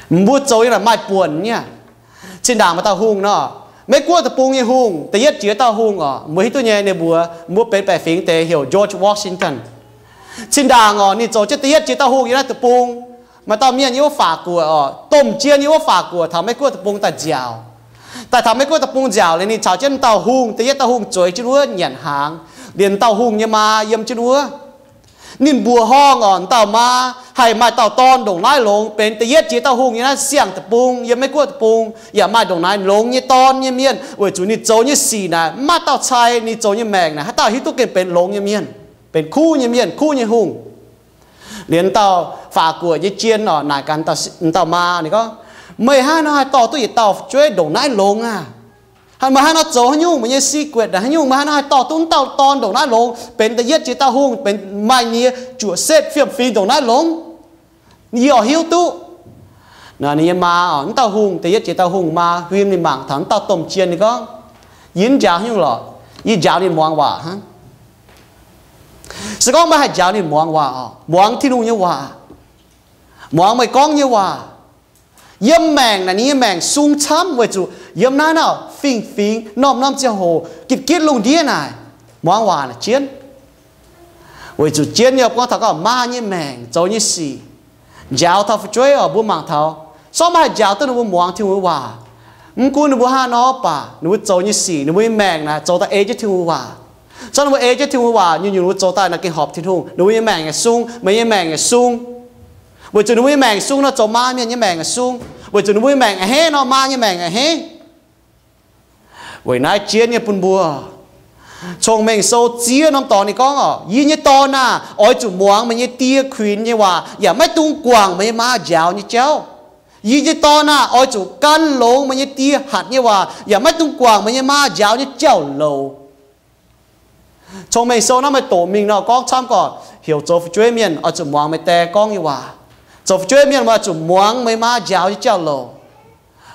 Mbuo zoux nyei naaic maaih buonc nyei. Zinh ndaangc maaih dauh hungh nor, Meiv Guoqv deic-bung nyei hungh, da'yietv jiex dauh hungh oc, mbuo hiuv duqv nyei ninh mbuox, mbuo benx baeqc fingx deix heuc George Washington. Zinh ndaangc oc, ninh zoux jienv da'yietv jiex dauh hungh yiem naaiv deic-bung. Maaih dauh mienh yiem wuov Faac Guoqv oc, domh jien yiem wuov Faac Guoqv taux Meiv Guoqv deic-bung daaih nziaauc. Daaih taux Meiv Guoqv deic-bung nziaauc liuz, ninh caux jienv m'dauh hungh, da'yietv dauh hungh zueiz jienv wuov nyanc hnaangx, liemh m'dauh hungh nyei maa yiem jienv wuov. Ninh mbuoqc horngh oc, m'dauh maa haih maaih dauh dorn ndongc naaiv longx, benx da'yietv jiex dauh hungh yiem naaiv siang-deic-bung, yiem Meiv Guoqv deic-bung yaac maaih ndongc naaiv longx nyei dorn nyei mienh, weic zuqc ninh zoux nyei sic naaic mv maaih dauh cai ninh zoux nyei maengc naaic haaix dauh hiuv duqv gengh benx longx nyei mienh, benx kuv nyei mienh, kuv nyei hungh. Liemh dauh Faac Guoqv nyei jien oc naaic gaax m'dauh maa, ninh gorngv, Meih hnangv haaix nor haih dorh duqv yietc dauh fu'jueiv ndongc naaiv longx aah? Meih hnangv haaix nor zoux haaix nyungc, meih nyei secret haaix nyungc, meih hnangv haaix nor haih dorh duqv m'dauh dorn ndongc naaiv longx, benx da'yietv jiex dauh hungh, benx maaih nyei juoqc setv fiem-fingx ndongc naaiv longx? Yie oix hiuv duqv. Ninh nyei maa oc, m'dauh hungh, da'yietv jiex dauh hungh maa huin ninh mangc taux m'dauh domh jien, ninh gorngv, Yie mv njaaux haaix nyungc lorqc. Yie njaaux ninh muangx waac hnangv. Se gorngv meih haih njaaux ninh muangx waac oc, muangx Tin-Hungh nyei waac, muangx meih gorngv nyei waac, yiem maengc naaic ninh nyei maengc sung camv, weic zuqc yiem naaiv naaic fingx-fingx norm-norm ziangh hoc gitv-gitv lungh ndiev naaic, muangx waac naaic jienv. Weic zuqc jienv nyei gorngv taux gorngv maa nyei maengc zoux nyei sic, njaaux taux fu'jueiv oc, mbuo mangc taux, se gorngv meih haih njaaux duqv ninh mbuo muangx Tin-Hungh nyei waac, mv gunv ninh mbuo hnangv haaix nor baac ninh mbuo zoux nyei sic, ninh mbuo nyei maengc naaic zoux daaih ei jienv Tin-Hungh waac. Se gorngv ninh mbuo ei jienv Tin-Hungh waac, nyungc-nyungc ninh mbuo zoux daaih naaic gengh horpc Tin-Hungh, ninh mbuo nyei maengc yaac sung, meih nyei maengc yaac sung. Weic zuqc ninh mbuo nyei maengc sung nor, zoux maa mienh nyei maengc yaac sung. Weic zuqc ninh mbuo nyei maengc a'hneiv nor, maa nyei maengc a'hneiv. Weic naaiv jienv nyei bun mbuo, Cong-Mengh Sou ziex norm dorngx ninh gorngv oc, Yie nyei dorn aah! Oix zuqc muangx meih nyei die kuinx nyei waac, yaac maiv dungx guangc meih nyei maa njaaux nyei jauv. Yie nyei dorn aah! Oix zuqc gan longx meih nyei die hatc nyei waac, yaac maiv dungx guangc meih nyei maa njaaux nyei jauv-louc. Cong-Mengh Sou naaiv maaih doqc mingh nor gorngv camv gorqv heuc zoux fu'jueiv mienh oix zuqc muangx meih die gorngv nyei waac. Zoux fu'jueiv mienh meih oix zuqc muangx meih maa njaaux nyei jauv-louc.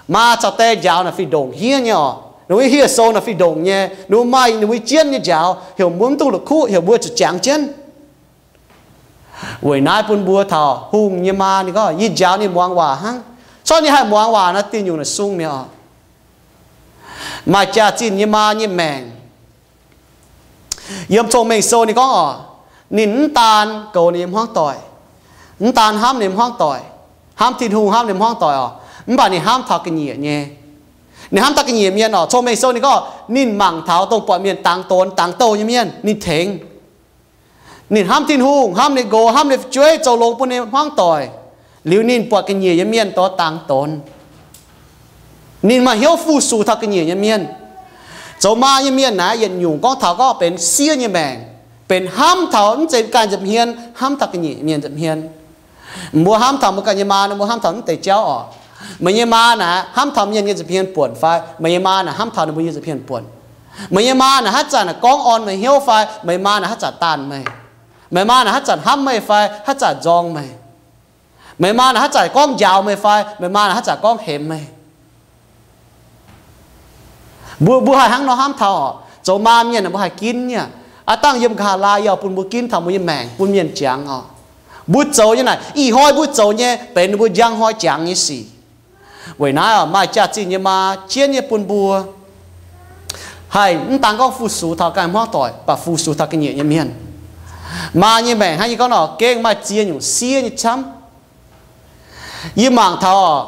Maa caux die njaaux naaic fih ndongc hniev nyei oc. Ninh mbuo hieh sou naaic fih ndongc nyei, ninh mbuo maaih ninh mbuo jienv nyei njaaux, heuc mbuo mv duqv la'kuqv, heuc mbuo zuqc jangx jienv. Weic naaiv bun mbuo taux hungh nyei maa ninh gorngv, yie njaaux ninh muangx waac hnangv. Corc ninh haih muangx waac naaic, diuh nyungc naaic sung mi'aqv oc. Maaih jaax-zinh nyei maa nyei maengc. Yiem Cong-Mengh Sou ninh gorngv oc, ninh mv daan goux ninh nyei hmuangv doic, mv daan hnamv ninh nyei hmuangv doic, hnamv Tin-Hungh, hnamv ninh nyei hmuangv doic oc, mv baac ninh hnamv taux ga'nyiec nyei. Ninh hnamv taux ga'nyiec mienh oc. Cong-Mengh Sou ninh gorngv ninh mangc taux dongh buatc mienh dangx donx dangx douh nyei mienh ninh tengx. Ninh hnamv Tin-Hungh, hnamv ninh nqox, hnamv ninh fu'jueiv, zoux longx bun ninh hmuangv doic. Liuz ninh buatc ga'nyiec nyei mienh dongh dangx donx, ninh maaih hnyouv fu-sux taux ga'nyiec nyei mienh. Zoux maa nyei mienh naaic yietc nyungc gorngv taux gorngv benx siev nyei maengc, benx hnamv taux mv zeiz ganh nza'hmien, hnamv taux ga'nyiec mienh nza'hmien. Mbuo hnamv taux mbuo ganh nyei maa nor, mbuo hnamv taux mv deix jauv oc. Meih nyei maa naaic hnamv taux mienh nyei nza'hmien buonc fai meih nyei maa naaic hnamv taux ninh mbuo nyei nza'hmien buonc? Meih nyei maa naaic haaix zanc naaic gorngv orn meih hnyouv fai meih maa naaic haaix zanc daanh meih? Meih maa naaic haaix zanc hnamv meih fai haaix zanc nzorng meih? Meih maa naaic haaix zanc gorngv njaaux meih fai meih maa naaic haaix zanc gorngv hemx meih? Mbuo, mbuo haih hnangv nor hnamv taux oc. Zoux maa mienh naaic mbuo haih ginv nyei. Aav dangh yiem nqa'haav laai yie oix bun mbuo ginv taux mbuo nyei maengc bun mienh jangx oc. Mbuo zoux nyei naaic, ih hnoi mbuo zoux nyei benx ninh mbuo njang hnoi jangx nyei sic. Weic naaiv oc, maaih jaax-zinh nyei maa jienv nyei bun mbuo haih mv daan gorngv fu-sux taux ganh hmuangv doic, baac fu-sux taux ga'nyiec nyei mienh. Maa nyei maengc hnangv yie gorngv nor, gengh maaih ziex nyungc siev nyei camv. Yie mangc taux oc,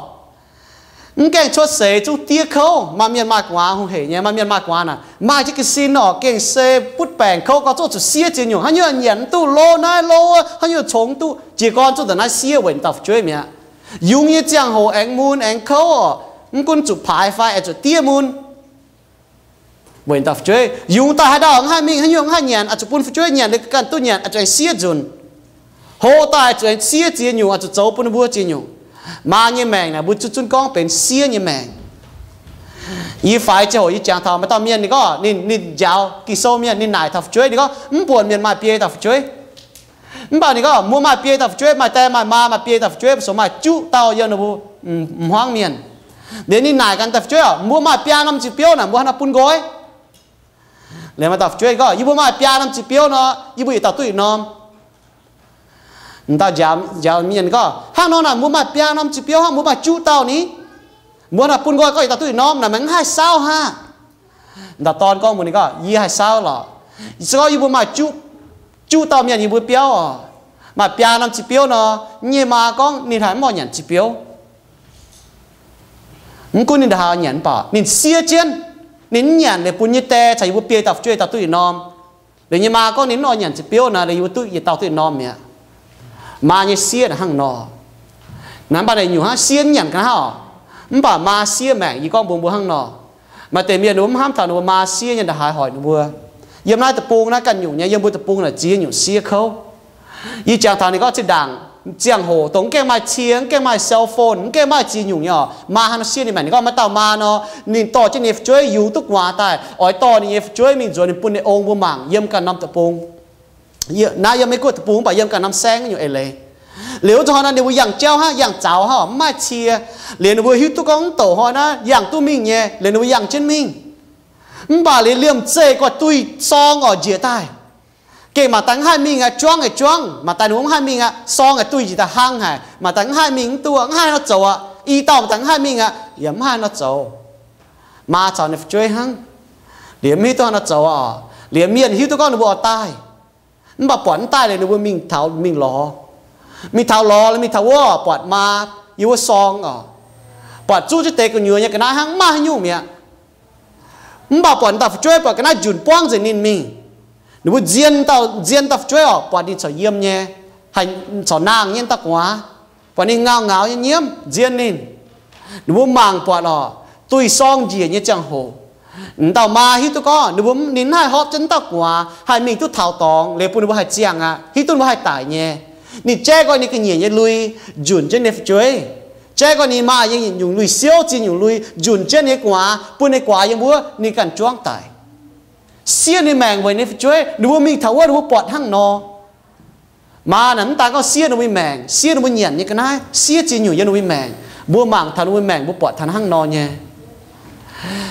mv gaengh cuotv seix zungv diev kouv. Maaih mienh maaih gu'nguaaz hungh heic nyei, maaih mienh maaih gu'nguaaz naaic maaih jienv ga'sin oc, gengh se butv baengc kouv gau, zungv zuqc siev ziex nyungc. Haaix nyungc nyanc mv duqv, lo naaiv lo wuov, haaix nyungc congx mv duqv, jiez gorn zungv da'naaiv siev weic ninh dauh fu'jueiv mi'aqv. Yungz nyei ziangh hoc aengx mun aengx kouv oc, mv gunv zuqc paaix fai aengx zuqc diev mun weic ninh dauh fu'jueiv. Yungz daaih haaix dauh mv haih mingh, haaix nyungc mv haih nyanc, oix zuqc bun fu'jueiv nyanc, liuz ganh duqv nyanc, oix zuqc aengx siev nzunc. Hlo daaih oix zuqc aengx siev ziex nyungc, oix zuqc zoux bun ninh mbuo ziex nyungc. Maa nyei maengc naaic mbuo zungv zunv gorngv benx siev nyei maengc. Yie faix ziangh hoc yie jangx taux maaih dauh mienh ninh gorngv ninh, ninh njaaux Ging-Sou mienh, ninh naaic taux fu'jueiv, ninh gorngv mv buonc mienh maaih biei dauh fu'jueiv. Mv baac ninh gorngv mbuo maaih biei dauh fu'jueiv, maaih die maaih maa, maaih biei dauh fu'jueiv, mbuo zoux maaih juqv dauh yiem ninh mbuo hmuangv mienh. Liuz ninh naaic ganh dauh fu'jueiv oc, mbuo maaih biaa norm nziepc biouv naaic, mbuo haaix nor bun nqoi? Liuz maaih dauh fu'jueiv gorngv, yie mbuo maaih biaa norm nziepc biouv nor, yie mbuo yietc dauh duqv yietc norm. Dauh njaaux mienh gorngv, hnangv nor naaic mbuo maaih biaa norm nziepc biouv hnangv, mbuo maaih juqv dauh ni, mbuo haaix nor bun nqoi gorngv yietc dauh duqv yietc norm naaic, meih mv haih saauv hnangv? Dauh dorn gorngv mbuox ninh gorngv, yie haih saauv lorqc. Se gorngv yie mbuo maaih juqv, juqv dauh mienh yiem mbuo biauv oc, maaih biaa norm nziepc biouv nor, yie nyei maa gorngv ninh haiz mv oix nyanc nziepc biouv. Mv gunv ninh ndongc haaix nyanc mv baac ninh siev jienv, ninh mv nyanc liuz bun yie nyei die caux yie mbuo biei dauh fu'jueiv dauh duqv yietc norm. Liuz yie nyei maa gorngv ninh mv oix nyanc nziepc biouv naaic, liuz yie mbuo duqv yietc dauh duqv yietc norm mi'aqv. Maa nyei siev naaic hnangv nor. Naaiv mv baac naaic nyungc hnangv siev mv nyanc ga'naaiv oc. Mv baac maa siev maengc, yie gorngv mbuox mbuo hnangv nor. Maaih deix mienh ninh mbuo mv hnamv taux ninh mbuo maa siev nyei ndongc haaix hoic ninh mbuo. Yiem naaiv deic-bung naaiv ganh nyungc nyei, yiem mbuo deic-bung naaic ziex nyungc siev kouv. Yie jangx taux ninh gorngv zinh ndaangc ziangh hoc dongh mv gaengh maaih cie, mv gaengh maaih cell phone, mv gaengh maaih ziex nyungc nyei oc, maa hnangv nor siev ninh maengc. Ninh gorngv maaih dauh maa nor, ninh dorh jienv ninh nyei fu'jueiv yungz duqv gu'nguaaz daaih, oix dorh ninh nyei fu'jueiv mingh nzuonx ninh bun ninh ong mbuo mangc yiem ganh norm deic-bung. Naaiv yiem Meiv Guoqv deic-bung, mv baac yiem ganh norm saengv nyungc eix leiz. Liuz wuov zanc hnoi naaiv ninh mbuo yangh jauv hnangv, yangh zaux hnangv, mv maaih cie. Liuz ninh mbuo hiuv duqv gorngv mv douc hnoi naaiv yangh duqv mingh nyei, liuz ninh mbuo yangh jienv mingh. Mv baac liuz liemh zeih guaih duih sorng oc njiec daaih. Gengh mangc daaih mv haih mingh aqv, juangv aqv juangv. Mangc daaih ninh mbuo mv haih mingh aqv, sorng aqv duih njiec daaih hlang haic. Mangc daaih mv haih mingh mv duqv, mv haih nor zoux aqv. I dauh mangc daaih mv haih mingh aqv, yaac mv haih nor zoux. Maa caux ninh fu'jueiv hnangv. Liuz mv hiuv duqv haaix nor zoux oc. Liuz mienh hiuv duqv gorngv ninh mbuo oix daaih, mv baac buatc mv daaih liuz ninh mbuo mingh taux mingh lorz, mingh taux lorz, mingh taux wuov buatc maa yiem wuov sorng oc. Buatc zuqv jienv deix gu'nyuoz nyei ga'naaiv hnangv, mv maaih haaix nyungc mi'aqv. Mv baac buatc dauh fu'jueiv buatc ga'naaiv njunc buangv nzengc ninh mingh. Ninh mbuo nzien dauh, nzien dauh fu'jueiv oc, buatc ninh corc yiem nyei, haih corc nangh nyei dauh gu'nguaaz. Buatc ninh ngau ngauz nyei nyiemv nzien ninh. Ninh mbuo mangc buatc oc, duih sorng njiec nyei ziangh hoc, dauh maa hiuv duqv gorngv ninh mbuo, ninh mv haih horpc jienv dauh gu'nguaaz haih mingh duqv taux dorngx, liuz bun ninh mbuo haih ziangh aqv, hiuv duqv ninh mbuo haih daic nyei. Ninh jaiv gorx ninh ga'nyiec nyei lui njunc jienv ninh fu'jueiv. Jaiv gorx ninh maaih nyei nyungc lui-siouv, ziex nyungc lui njunc jienv ninh gu'nguaaz, bun ninh gu'nguaaz yiem wuov ninh ganh juangv daic. Siev ninh maengc weic ninh fu'jueiv. Ninh mbuo mingh taux wuov ninh mbuo buatc hnangv nor. Maa naaic mv daan gorngv siev ninh mbuo maengc, siev ninh mbuo nyanc nyei ga'naaiv, siev ziex nyungc yiem ninh mbuo maengc. Mbuo mangc taux ninh mbuo maengc, mbuo buatc taux hnangv nor nyei.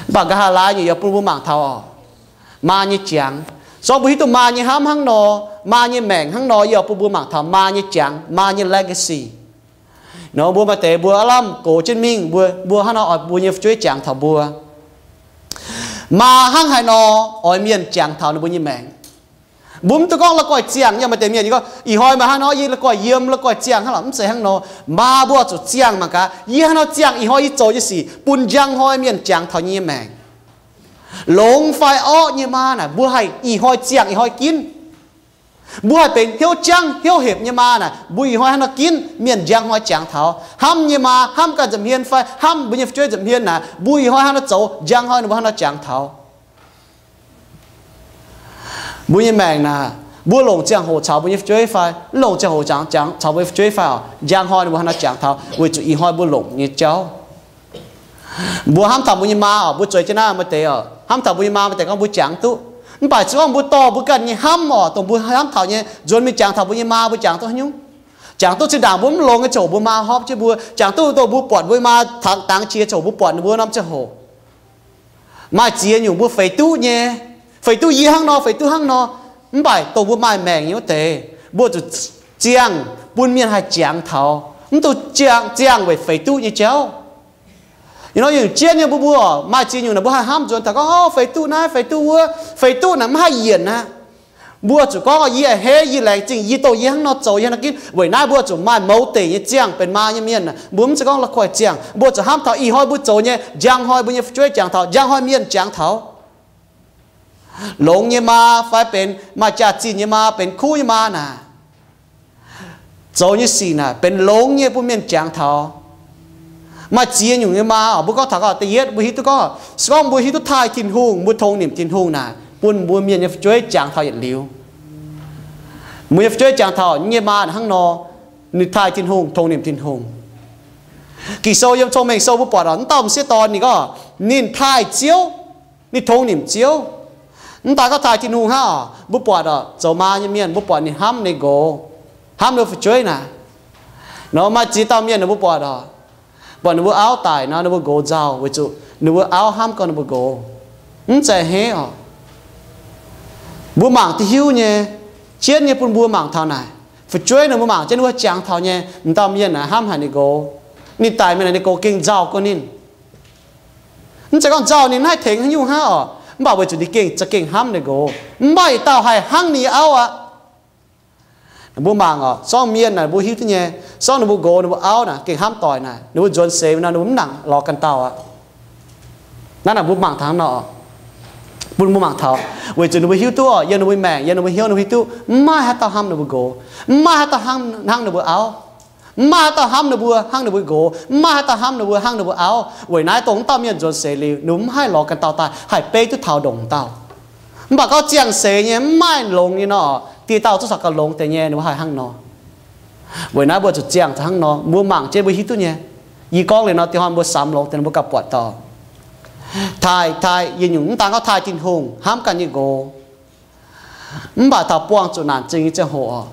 Mv baac nqa'haav laai nyei yaac bun mbuo mangc taux maa nyei jangx. Se gorngv mbuo hiuv duqv maa nyei hnamv hnangv nor, maa nyei maengc hnangv nor, yaac bun mbuo mangc taux maa nyei jangx, maa nyei legacy. Nor mbuo maaih deix mbuo aav lamh gox jienv mingh, mbuo, mbuo hnangv nor oix mbuo nyei fu'jueiv jangx taux mbuo. Maa hnangv haaix nor oix mienh jangx taux ninh mbuo nyei maengc? Mbuo mv dungx gorngv la'guaih ziangh. Yaac maaih deix mienh gorngv, ih hnoi maaih hnangv nor, yie la'guaih yiem, la'guaih ziangh hnangv lorqc. Mv zeiz hnangv nor. Maa mbuo oix zuqc ziangh mangc gaax, yie hnangv nor ziangh ih hnoi yie zoux nyei sic bun njang hnoi mienh jangx taux yie nyei maengc. Longx fai orqv nyei maa naaic, mbuo haih ih hnoi ziangh ih hnoi ginv. Mbuo haih benx hnyouv jangv hnyouv hepc nyei maa naaic, mbuo ih hnoi hnangv nor ginv, mienh njang hnoi jangx taux. Hnamv nyei maa, hnamv ganh nza'hmien fai hnamv mbuo nyei fu'jueiv nza'hmien naaic, mbuo ih hnoi hnangv nor zoux, njang hnoi ninh mbuo hnangv nor jangx taux. Mbuo nyei maengc naaic, mbuo longc ziangh hoc caux mbuo nyei fu'jueiv fai mv longc ziangh hoc jangx, jangx caux mbuo nyei fu'jueiv fai oc, njang hnoi ninh mbuo hnangv nor jangx taux, weic zuqc ih hnoi mbuo longc nyei jauv. Mbuo hnamv taux mbuo nyei maa oc, mbuo zueiz jienv naaiv maaih deix oc, hnamv taux mbuo nyei maa maaih deix gorngv mbuo jangx duqv. Mv baac se gorngv mbuo dorh mbuo ganh nyei hnamv oc, dongh mbuo hnamv taux nyei, nzuonx mingh jangx taux mbuo nyei maa, mbuo jangx duqv haaix nyungc? Jangx duqv zinh ndaangc mbuo mv longx nyei ziangh hoc mbuo maa horpc jienv mbuo, jangx duqv dongh mbuo buatc mbuo nyei maa dangx jiex ziangh hoc, mbuo buatc ninh mbuo norm ziangh hoc. Maaih ziex nyungc mbuo feix duqv nyei, feix duqv yie hnangv nor, feix duqv hnangv nor. Mv baac dongh mbuo maaih maengc nyei wuov deix, mbuo zuqc ziangh bun mienh haih jangx taux, mv dungx ziangh, ziangh weic feix duqv nyei jauv. Ih hnoi yungh jienv nyei mbuo, mbuo maaih ziex nyungc naaic mbuo haih hnamv nzuonx taux gorngv, o, feix duqv naaiv, feix duqv wuov, feix duqv naaic mv haih yienc aqv. Mbuo zuqc gorngv, yie a'hneiv, yie laengz zingh, yie dongh yie hnangv nor zoux, yie hnangv nor ginv. Weic naaiv mbuo zuqc maaih mouz deic nyei ziangh benx maa nyei mienh. Mbuo mv zeiz gorngv la'kuaih ziangh, mbuo zuqc hnamv taux ih hnoi mbuo zoux nyei, njang hnoi mbuo nyei fu'jueiv jangx taux, njang hnoi mienh jangx taux. Longx nyei maa fai benx maaih jaax-zinh nyei maa, benx kuv nyei maa naaic, zoux nyei sic naaic benx longx nyei bun mienh jangx taux. Maaih ziex nyungc nyei maa oc. Mbuo gorngv taux gorngv da'yietv, mbuo hiuv duqv gorngv, se gorngv mbuo hiuv duqv taaih Tin-Hungh, mbuo tongx nimc Tin-Hungh naaic, bun mbuo mienh nyei fu'jueiv jangx taux yietc liuz. Mbuo nyei fu'jueiv jangx taux nyei maa naaic hnangv nor, ninh taaih Tin-Hungh, tongx nimc Tin-Hungh. Ging-Sou yiem Cong-Mengh Sou mbuo buatc oc, m'dauh m'sieqv dorn ninh gorngv ninh taaih Ziouv, ninh tongx nimc Ziouv. Mv daaih gorngv taaih Tin-Hungh hnangv oc, mbuo buatc oc, zoux maa nyei mienh mbuo buatc ninh hnamv ninh nqox, hnamv ninh fu'jueiv naaic. Nor maaih ziex dauh mienh ninh mbuo buatc oc, buatc ninh mbuo auv daic nor, ninh mbuo nqox nzauh weic zuqc ninh mbuo auv hnamv gorngv ninh mbuo nqox. Mv zeiz a'hneiv oc. Mbuo mangc duqv hiuv nyei, jienv nyei bun mbuo mangc taux naaic. Fu'jueiv ninh mbuo mangc jienv wuov jangx taux nyei, m'dauh mienh naaic hnamv haic ninh nqox. Ninh daic mingh naaic ninh nqox gengh nzauh gorngv ninh. Mv zeiz gorngv nzauh ninh mv haih tengx haaix nyungc hnangv oc, mv baac weic zuqc ninh gengh za'gengh hnamv ninh nqox. Mv maaih yietc dauh haih hnangv ninh nyei auv aqv. Mbuo mangc oc, se gorngv mienh naaic mbuo hiuv duqv nyei, se gorngv ninh mbuo nqox ninh mbuo auv naaic gengh hnamv doic naaic, ninh mbuo nzuonx seix nor ninh mbuo mv nangc lorz ganh dauh aqv. Naaiv naaic mbuo mangc taux hnangv nor, bun mbuo mangc taux, weic zuqc ninh mbuo hiuv duqv oc, yiem ninh mbuo maengc, yiem ninh mbuo hnyouv ninh mbuo hiuv duqv mv maaih haaix dauh hnamv ninh mbuo nqox, mv maaih haaix dauh hnangv, hnangv ninh mbuo auv, mv maaih haaix dauh hnamv ninh mbuo hnangv ninh mbuo nqox, mv maaih haaix dauh hnamv ninh mbuo hnangv ninh mbuo auv. Weic naaiv dongh wuov dauh mienh nzuonx seix liuz, ninh mbuo mv haih lorz ganh dauh daaih haih beiv duqv taux ndongc dauh. Mv baac gorngv ziangh seix nyei mv maaih longx nyei nor, dieh dauh zungv caux gauh longx deix nyei, ninh mbuo haih hnangv nor. Weic naaiv mbuo zuqc ziangh za'hnangv nor, mbuo mangc jienv mbuo hiuv duqv nyei. Yie gorngv liuz nor, dieh hnoi mbuo samx longx deix nor mbuo gauh buatc dauh. Taaih, taaih yietc nyungc mv daan gorngv taaih Tin-Hungh, hnamv ganh nyei nqox, mv baac taux buangh zuqc naanc zingh nyei ziangh hoc oc,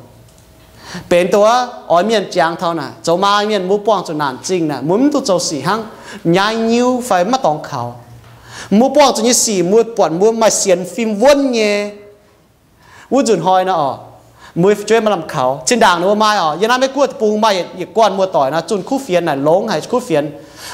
benx dongh wuov oix mienh jangx taux naaic, zoux maa mienh mbuo buangh zuqc naanc zingh naaic, mbuo mv duqv zoux sic hnangv, nyaiv nyiuv fai maiv dorngx kaux. Mbuo buangh zuqc nyei sic mbuo buatc mbuo maaih sienx fim wuonv nyei. Wuov nzunc hnoi nor oc, mbuo fu'jueiv maaih lamh kaux, zinh ndaangc ninh mbuo maaih oc, yiem naaiv Meiv Guoqv deic-bung maaih yietc guanh muoz-doic nor zunh kuv fienx naaic, longx haic kuv fienx.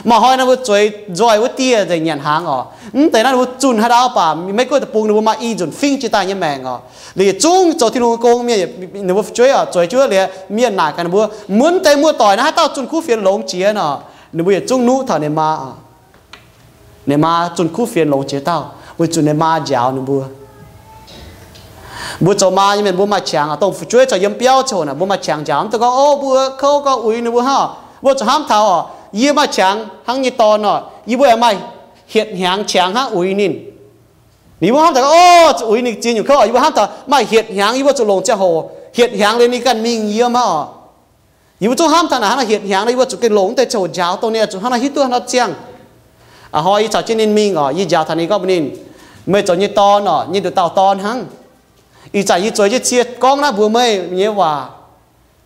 Maaih hnoi nor mbuo zueiz nzoih wuov dieh nzengc nyanc hnaangx oc. Mv deix naaiv ninh mbuo zunh haaix dauh baac Meiv Guoqv deic-bung ninh mbuo maaih i nzunc fingv jiex daaih nyei maengc oc. Liuz yietc zungv zoux Tin-Hungh gong mienh, ninh mbuo fu'jueiv oc, zueiz jienv wuov liuz mienh naaic gaax ninh mbuo, mv deix muoz-doic naaiv haaix dauh zunh kuv fienx longx jiex nor. Ninh mbuo yietc zungv nuqv taux ninh maa oc. Ninh maa zunh kuv fienx longx jiex dauh, weic zuqc ninh maa njaaux ninh mbuo. Mbuo zoux maa nyei mienh mbuo maaih qangx oc, dongh fu'jueiv caux yiem biauv ziangh hoc naaic mbuo maaih qangx njaaux, mv dungx gorngv, o, mbuo kouv gorngv uix ninh mbuo hnangv oc. Mbuo zuqc hnamv taux oc, yie maaih qangx hnangv nyei dorn oc, yie mbuo yaac maaih hietc hnyangx qangx hnangv uix ninh. Ninh mbuo hnamv taux, o, zuqc uix ninh ziex nyungc kouv oc, yie mbuo hnamv taux maaih hietc hnyangx yie mbuo zuqc longc ziangh hoc hietc hnyangx liuz ninh ganh mingh yiem aqv oc. Yie mbuo zungv hnamv taux naaic hnangv nor hietc hnyangx nor yie mbuo zuqc gengh longc mv deix ziangh hoc njaaux dongh ninh oix zuqc hnangv nor hiuv duqv hnangv nor ziangh. Aa, hnoi yie caux jienv ninh mingh oc, yie njaaux taux ninh gorngv mbuox ninh, meih zoux nyei dorn oc, nyei nduqc dauh dorn hnangv. Ih zanc yie zueiz jienv cie gorngv naaiv mbuox meih nyei waac.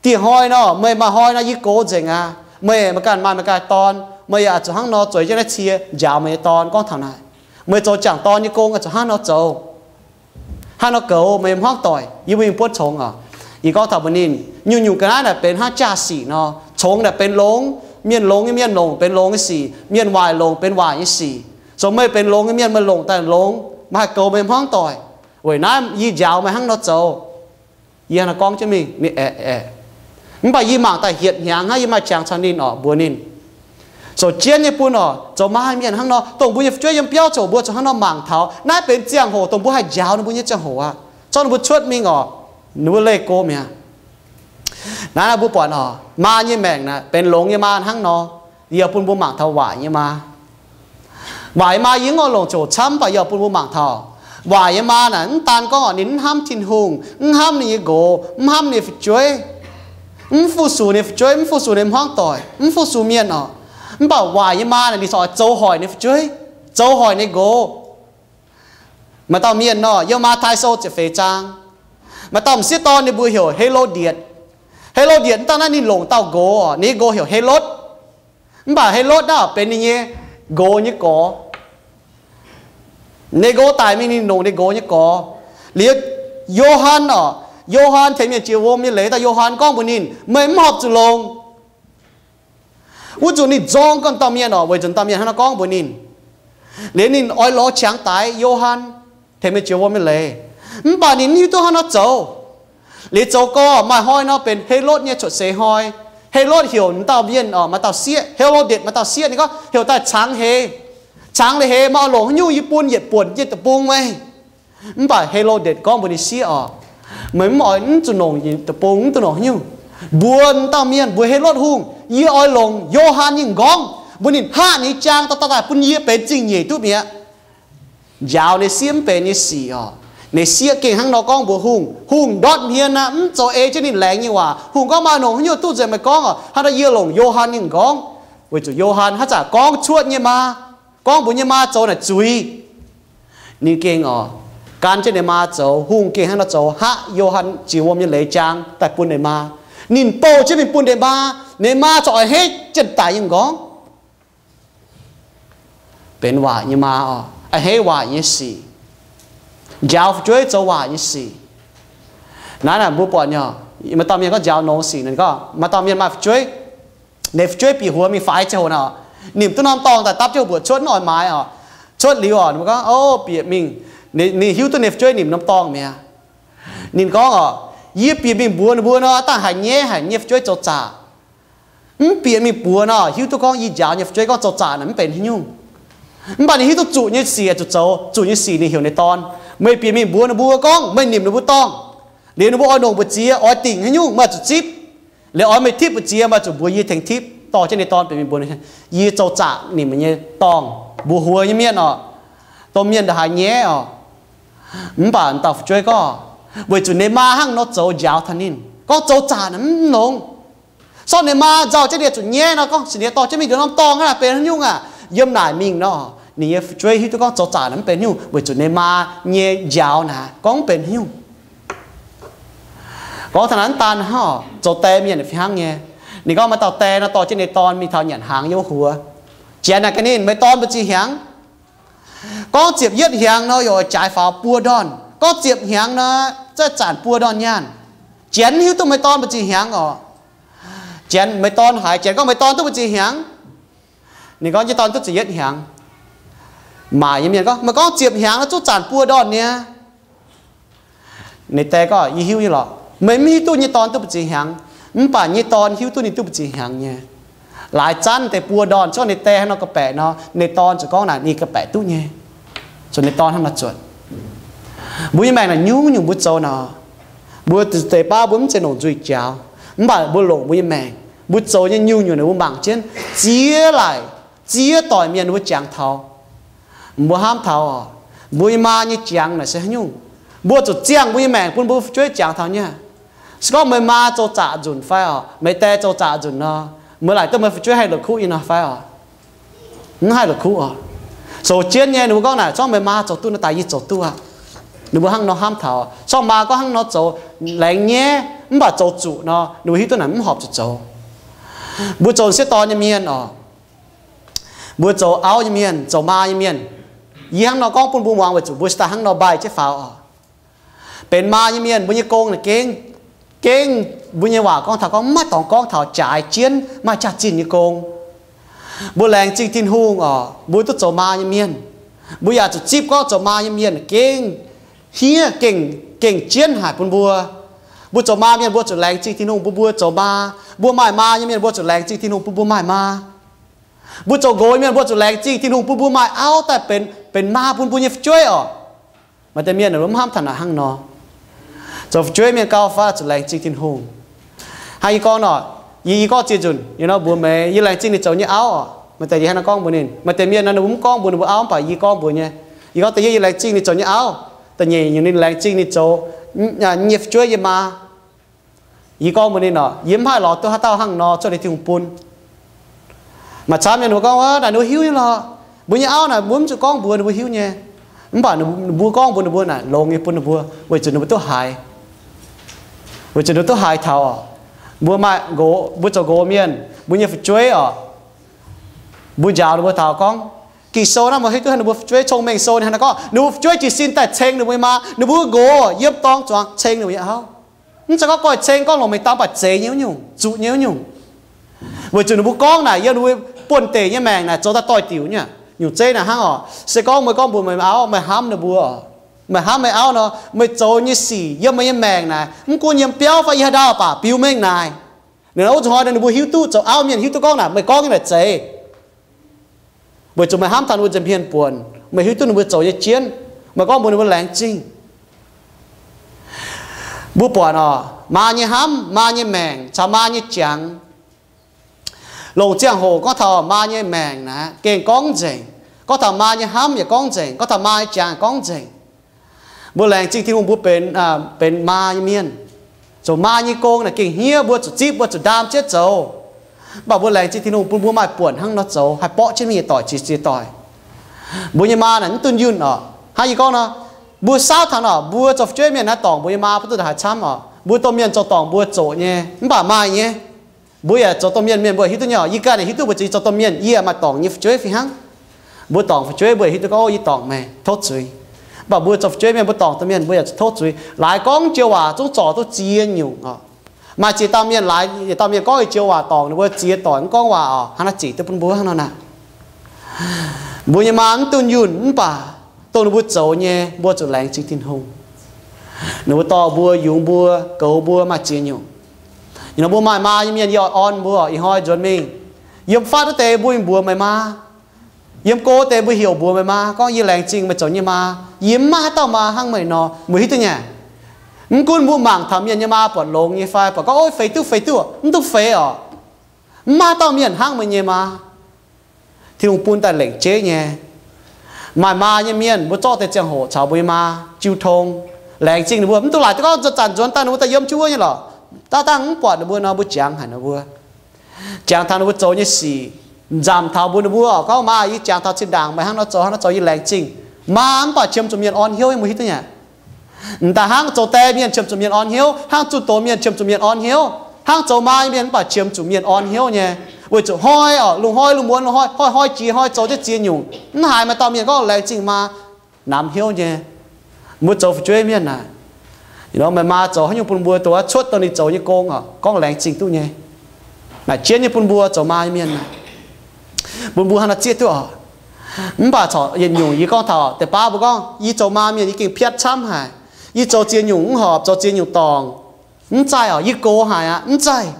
Dieh hnoi nor, meih maaih hnoi nor yie gox nzengc aqv. Meih, meih ganh maaih meih ganh dorn, meih yaac oix zuqc hnangv nor zueiz jienv naaiv cie njaaux meih nyei dorn. Gorngv taux naaic, meih zoux jangc dorn nyei gong oix zuqc hnangv nor zoux, hnangv nor goux meih nyei hmuangv doic. Yie mbuo mingh buonv congx oc. Yie gorngv taux mbuox ninh, nyungc-nyungc ga'naaiv naaic benx hnangv jaa-sic nor. Congx naaic benx longx, mienh longx nyei mienh longc benx longx nyei sic, mienh waaic longc benx waaic nyei sic. Zoux meih benx longx nyei mienh, meih longc daaih longx, meih haih goux meih hmuangv doic. Weic naaiv yie njaaux meih hnangv nor zoux. Yie hnangv naaiv gorngv jienv mingh, ninh aeqv, aeqv. Mv baac yie mangc daaih hietc hnyangx hnangv, yie maaih qangx caux ninh oc, mbuox ninh, zoux jienv nyei bun oc, zoux maaih mienh hnangv nor, dongh mbuo nyei fu'jueiv yiem biauv zoux, mbuo zuqc hnangv nor mangc taux naaiv benx ziangh hoc dongh mbuo haih njaaux ninh mbuo nyei ziangh hoc aqv. Zorqv ninh mbuo cuotv mingh oc, ninh mbuo leih go mi'aqv. Naaiv mbuo buatc oc, maa nyei maengc naaic benx longx nyei maa hnangv nor. Yie bun mbuo mangc taux waaic nyei maa. Waaic nyei maa yie mv oix longc ziouc camv, mv baac yie bun mbuo mangc taux waaic nyei maa naaic mv daan gorngv oc, ninh mv hnamv Tin-Hungh, mv hnamv ninh nyei nqox, mv hnamv ninh nyei fu'jueiv, mv fu-sux ninh nyei fu'jueiv, mv fu-sux ninh nyei hmuangv doic, mv fu-sux mienh oc. Mv baac waaic nyei maa naaic ninh corc oix zoux hoic ninh nyei fu'jueiv, zoux hoic ninh nyei nqox. Maaih dauh mienh nor, yiem Matv^tai Sou ziepc feix zaang, maaih dauh m'sieqv dorn ninh mbuox heuc Helodietc. Helodietc mv daan naaiv ninh longc dauh nqox oc, ninh nyei nqox heuc Helotv. Mv baac Helotv naaiv benx ninh nyei nqox nyei gorx. Ninh nqox daic mingh ninh longc ninh nqox nyei gorx. Liuz Yo^han oc, Yo^han tengx mienh jiex wuom nyei leiz, dauh Yo^han gorngv mbuox ninh, meih mv horpc zuqc longc. Wuov nzunc ninh nzorng gorn dauh mienh oc, weic zuqc dauh mienh hnangv nor gorngv mbuox ninh. Liuz ninh oix lorz qangx daix Yo^han tengx mienh jiex wuom nyei leiz. Mv baac ninh mv hiuv duqv hnangv nor zoux. Liuz zoux gorx maaih hnoi nor benx Helotv nyei cuotv seix hnoi. Helotv heuc dauh mienh oc, maaih dauh sieqv, Helodietc maaih dauh sieqv, ninh gorngv heuc daaih cangx heix. Cangx liuz heix maaih oix longc haaix nyungc yie bun yietc buonc yie deic-bung meih. Mv baac Helodietc gorngv mbuox ninh sieqv oc, meih mv oix, mv zuqc longc deic-bung, mv zuqc longc haaix nyungc. Mbuox dauh mienh, mbuox Helotv Hungh, yie oix longc Yo^han nyei m'nqorngv, mbuox ninh hngaqv ninh nyei jaang dauh dauh daaih bun yie benx zingh nyeic duqv mi'aqv. Njaaux ninh sieqv mv benx nyei sic oc. Ninh sieqv gengh hnangv nor gorngv mbuox hungh. Hungh ndortv hmien aqv, mv zoux ei jienv ninh laengz nyei waac. Hungh gorngv, maaih longc haaix nyungc duqv nzengc meih gorngv oc, hnangv nor yie longc Yo^han nyei m'nqorngv. Weic zuqc Yo^han haaix zanc gorngv cuotv nyei maa, gorngv mbuox nyei maa zoux naaic zuiz. Ninh gengh oc, gan jienv ninh maa zoux. Hungh gengh hnangv nor zoux, hngaqv Yo^han jiex wuom nyei leiz jaang daaih bun ninh maa. Ninh bouh jienv mingh bun ninh maa. Ninh maa corc a'hneiv jienv daic nyei m'nqorngv. Benx waaic nyei maa oc, a'hneiv waaic nyei sic, njaaux fu'jueiv zoux waaic nyei sic. Naaiv naaic mbuo buatc nyei, maaih dauh mienh gorngv njaaux nongx sic, ninh gorngv maaih dauh mienh maaih fu'jueiv, ninh fu'jueiv bieqc huox mingh faix ziangh hoc naaic, nimc duqv norm dorngh daaih dapv jienv mbuoqc cuotv, mv oix maaiz oc. Cuotv liuz oc, ninh gorngv, o, bieqc mingh, ninh hiuv duqv ninh fu'jueiv nimc norm dorngh mi'aqv. Ninh gorngv oc, yie bieqc mingh mbuox ninh mbuo nor, dangh haiz nyaiv haic, nyei fu'jueiv zoux zaqc. Mv bieqc mingh mbuox nor, hiuv duqv gorngv yie njaaux nyei fu'jueiv gorngv zoux zaqc naaic mv benx haaix nyungc. Mv baac ninh hiuv duqv zuqc nyei sic zuqc zoux, zuqc nyei sic ninh heuc ninh dorn. Meih bieqc mingh mbuox ninh mbuo gorngv meih nimc ninh mbuo dorngh, liuz ninh mbuo oix longc mbu'ziex, oix dingc haaix nyungc meih zuqc zipv. Liuz oix meih tipv mbu'ziex meih zuqc mbuox yie tengx tipv. Dorh jienv ninh dorn bieqc mingh mbuox ninh, yie zoux zaqc nimc meih nyei dorngh, mbuox huox nyei mienh oc. Domh mienh ndongc haaix nyaiv oc. Mv baac dauh fu'jueiv gorngv, weic zuqc ninh maa hnangv nor zoux njaaux taux ninh, gorngv zoux zaqc naaic mv longx. Sortv ninh maa nzauh jienv ninh zuqc nyaiv nor, gorngv sic ninh dorh jienv mingh nduov norm dorngh hnangv naaic benx haaix nyungc aac? Yiem naaic mingh nor, ninh nyei fu'jueiv hiuv duqv gorngv zoux zaqc naaic mv benx haaix nyungc, weic zuqc ninh maa nyei njaaux naaic gorngv mv benx haaix nyungc. Gorngv taux naaiv mv daan hnangv, zoux die mienh fih hnangv nyei. Ninh gorngv maaih dauh die nor dorh jienv ninh dorn mingh taux nyanc hnaangx yiem wuov huox. Janx naaic gaax ninh, meih dorn mbu'ziex hnyangx? Gorngv ziepc yietv hnyangx nor, yaac jaaix faaux buo ndorn. Gorngv ziepc hnyangx nor, za'gengh zanc buo ndorn nyaanh. Janx mv hiuv duqv meih dorn mbu'ziex hnyangx oc. Janx, meih dorn haaix? Janx gorngv meih dorn duqv mbu'ziex hnyangx? Ninh gorngv yie dorn duqv ziepc yietv hnyangx. Maaic nyei mienh gorngv, meih gorngv ziepc hnyangx nor zungv zanc buo ndorn nyei aqv. Ninh die gorngv, yie hiuv nyei lorqc. Meih mv hiuv duqv nyei dorn duqv mbu'ziex hnyangx, mv baac nyei dorn hiuv duqv ninh duqv mbu'ziex hnyangx nyei. Laaix zanv deix buo ndorn, zorqv ninh die hnangv nor ga'baeqc nor, ninh dorn ziouc gorngv naaic ninh ga'baeqc duqv nyei. Zuqc ninh dorn hnangv nor zuotc. Mbuo nyei maengc naaic nyungc-nyungc mbuo zoux nor, mbuo deix baav mbuo mv zeiz longc nzuih jaux, mv baac mbuo longc mbuo nyei maengc, mbuo zoux nyei nyungc-nyungc naaic mbuo mangc jienv ziex laaic, ziex doic mienh mbuo jangx taux. Mbuo hnamv taux oc, mbuo nyei maa nyei jangx naaic se haaix nyungc? Mbuo zuqc ziangh mbuo nyei maengc bun mbuo fu'jueiv jangx taux nyei aqv. Se gorngv meih maa zoux zaqc nzunc fai oc, meih die zoux zaqc nzunc nor, meih laaic duqv meih fu'jueiv haih la'kuqv yie nor fai oc? Mv haih la'kuqv oc. Sou jienv nyei, ninh mbuo gorngv naaic, zorqv meih maa zoux duqv nor, daaih yie zoux duqv aqv. Ninh mbuo hnangv nor hnamv taux, zorqv maa gorngv hnangv nor zoux laengz nyaiv mv baac zoux zuqc nor, ninh mbuo hiuv duqv naaic mv horpc zuqc zoux. Mbuo zoux sieqv dorn nyei mienh oc, mbuo zoux auv nyei mienh, zoux maa nyei mienh, yie hnangv nor gorngv bun mbuo muangx weic zuqc mbuo se daaih hnangv nor mbaih jienv faaux oc. Benx maa nyei mienh mbuo nyei gong naaic gengh, gengh mbuo nyei waac gorngv taux gorngv maiv dorngx gorngv taux jaaix jienv maaih jaax-zinh nyei gong. Mbuo laengz zingh Tin-Hungh oc, mbuo duqv zoux maa nyei mienh. Mbuo yaac zuqc zipv gorngv zoux maa nyei mienh gengh hniev, gengh, gengh jienv haic bun mbuo. Mbuo zoux maa mienh mbuo zuqc laengz zingh Tin-Hungh bun mbuo zoux maa. Mbuo maaih maa nyei mienh mbuo zuqc laengz zingh Tin-Hungh bun mbuo maaih maa. Mbuo zoux nqox mienh mbuo zuqc laengz zingh Tin-Hungh bun mbuo maaih auv daaih benx, benx maa bun mbuo nyei fu'jueiv oc. Maaih deix mienh mv hnamv taux naaic hnangv nor. Zoux fu'jueiv mienh gauh fai zuqc laengz zingh Tin-Hungh. Hnangv yie gorngv nor, yie, yie gorngv ziex nzunc, yie nor mbuox meih, yie laengz zingh ninh zoux nyei auv oc. Maaih deix yie hnangv nor gorngv mbuox ninh. Maaih deix mienh nor ninh mbuo mv gorngv mbuox ninh mbuo auv, mv baac yie gorngv mbuox nyei. Yie gorngv da'yietv yie laengz zingh ninh zoux nyei auv, da'nyeic nyungc ninh laengz zingh ninh zoux nyei fu'jueiv nyei maa. Yie gorngv mbuox ninh nor, yie mv haih lorz duqv haaix dauh hnangv nor cuotv liuz Tin-Hungh bun. Maaih camv nyei ninh mbuo gorngv, naaic ninh mbuo hiuv nyei lorqc. Mbuo nyei auv naaic mbuo mv zuqc gorngv mbuox ninh mbuo hiuv nyei. Mv baac ninh mbuo gorngv mbuox ninh mbuo naaic longx nyei bun ninh mbuo, weic zuqc ninh mbuo duqv haiz, weic zuqc ninh mbuo duqv haiz taux oc. Mbuo maaih nqox, mbuo zoux nqox mienh, mbuo nyei fu'jueiv oc, mbuo njaaux ninh mbuo taux gorngv, Ging-Sou naaiv meih hiuv duqv ninh mbuo fu'jueiv cong-mengh sou ninh hnangv naaiv gorngv, ninh mbuo fu'jueiv jiez sin daaih ceng ninh mbuo nyei maa, ninh mbuo nqox yiem dorngx zuangx ceng ninh mbuo nyei auv. Mv zeiz gorngv goiv ceng gorngv longc mengh dau, mv baac zeix nyei wuov nyungc, zuqc nyei wuov nyungc. Weic zuqc ninh mbuo gorngv naaic yiem ninh mbuo buonv-deic nyei maengc naaic zoux daaih doix-diuc nyei. Nyungc zeiv naaic hnangv oc, se gorngv meih gorngv mbuox meih auv, meih hnamv ninh mbuo, meih hnamv meih auv nor, meih zoux nyei sic yiem meih nyei maengc naaic, mv gunv yiem biauv fai yiem haaix ndau baac biux mengh naaic. Ninh wuov zuqc hnoi ninh mbuo hiuv duqv, zoux auv mienh hiuv duqv gorngv naaic meih gorngv nyei naaic zeiz. Weic zuqc meih hnamv taux ninh mbuo nza'hmien buonc, meih hiuv duqv ninh mbuo zoux nyei jienv, meih gorngv mbuox ninh mbuo laengz zingh. Mbuo buatc oc, maa nyei hnamv, maa nyei maengc caux maa nyei jangx, longc ziangh hoc gorngv taux maa nyei maengc naaic gengh gorngv nzengc. Gorngv taux maa nyei hnamv yaac gorngv nzengc. Gorngv taux maa nyei jangx yaac gorngv nzengc. Mbuo laengz zingh Tin-Hungh mbuo benx, benx maa nyei mienh. Zoux maa nyei gong naaic gengh hniev, mbuo zuqc zipv, mbuo zuqc ndaam jienv zoux. Mv baac mbuo laengz zingh Tin-Hungh bun mbuo maaih buonc hnangv nor zoux, haih borqv jienv mingh yietc doic ziex ziex doic. Mbuo nyei maa naaic mv dunh yunh oc. Hnangv yie gorngv nor, mbuo saauv taux nor, mbuo zoux fu'jueiv mienh naaiv dorngc mbuo nyei maa mv duqv haaix camv oc. Mbuo domh mienh zoux dorngc mbuo zoqc nyei, mv baac maaih nyei. Mbuo yaac zoux domh mienh, mienh mbuo hiuv duqv nyei oc. Yie ganh yaac hiuv duqv mbuo ziex zoux domh mienh, yie maaih dorngc nyei fu'jueiv fih hnangv. Mbuo dorngc fu'jueiv mbuo yaac hiuv duqv gorngv, o, yie dorngc meih, tov zuiz. Mv baac mbuo zoux fu'jueiv mienh mbuo dorngc domh mienh mbuo yaac zuqc tov zuiz. Laaix gorngv joux waac zungv zorc duqv ziex nyungc oc. Maaih ziex dauh mienh, laaix yietc dauh mienh gorngv joux waac dorngc ninh mbuo ziex doic mv gorngv waac oc, hnangv naaiv zic duqv bun mbuo hnangv nor naaic. Mbuo nyei maa mv dunh yunh mv baac dongh ninh mbuo zoux nyei mbuo zuqc laengz zingh Tin-Hungh. Ninh mbuo dorh mbuo, yungz mbuo, goux mbuo maaih ziex nyungc. Ih hnoi mbuo maaih maa nyei mienh yie oix orn mbuo, ih hnoi nzuonx mingh, yiem fatv wuov deix mbuo mingh mbuox meih maa, yiem go deix mbuo heuc mbuox meih maa gorngv, yie laengz zingh meih zoux nyei maa. Yie mv maaih haaix dauh maa hnangv meih nor, meih hiuv duqv nyei. Mv gunv mbuo mangc taux mienh nyei maa buatc longx nyei fai buatc gorngv, o, feix duqv, feix duqv, mv duqv feix oc. Mv maaih haaix dauh mienh hnangv meih nyei maa. Tin-Hungh bun daaih lengc jeiv nyei. Maaih maa nyei mienh mbuo zorqv deix ziangh hoc caux mbuo nyei maa jiu tong, laengz zingh ninh mbuo. Mv dungx laaic duqv gorngv zanc-zanc nzuonx daaih ninh mbuo daaih yiem jienv wuov nyei lorqc. Daaih dangh mv buatc ninh mbuo nor, mbuo jangx haic ninh mbuo. Jangx taux ninh mbuo zoux nyei sic, nzamc taux mbuox ninh mbuo gorngv, maa, yie jangx taux zinh ndaangc meih hnangv nor zoux hnangv nor zoux yie laengz zingh. Maa mv baac qiemx zuqc mienh orn hnyouv nyei, mbuo hiuv duqv nyei. M'daaih hnangv zoux die mienh qiemx zuqc mienh orn hnyouv, hnangv zunh doz mienh qiemx zuqc mienh orn hnyouv, hnangv zoux maa nyei mienh mv baac qiemx zuqc mienh orn hnyouv nyei. Weic zuqc hnoi oc, lungh hnoi lungh muonz lungh hnoi, hnoi hnoi jiex hnoi zoux jienv ziex nyungc, mv haiz maaih dauh mienh gorngv laengz zingh maa, namx hnyouv nyei. Mbuo zoux fu'jueiv mienh naaic, meih maa zoux haaix nyungc bun mbuo, dongh cuotv dongh ninh zoux nyei gong oc, gorngv laengz zingh duqv nyei. Naaic jienv nyei bun mbuo zoux maa nyei mienh naaic, bun mbuo hnangv naaiv zieqv duqv oc. Mv baac corc yietc nyungc yie gorngv taux deix baav mbuo gorngv, yie zoux maa mienh yie gengh piatv camv haic. Yie zoux ziex nyungc mv horpc, zoux ziex nyungc dorngc. Mv zaih oc, yie gox haic aqv, mv zaih.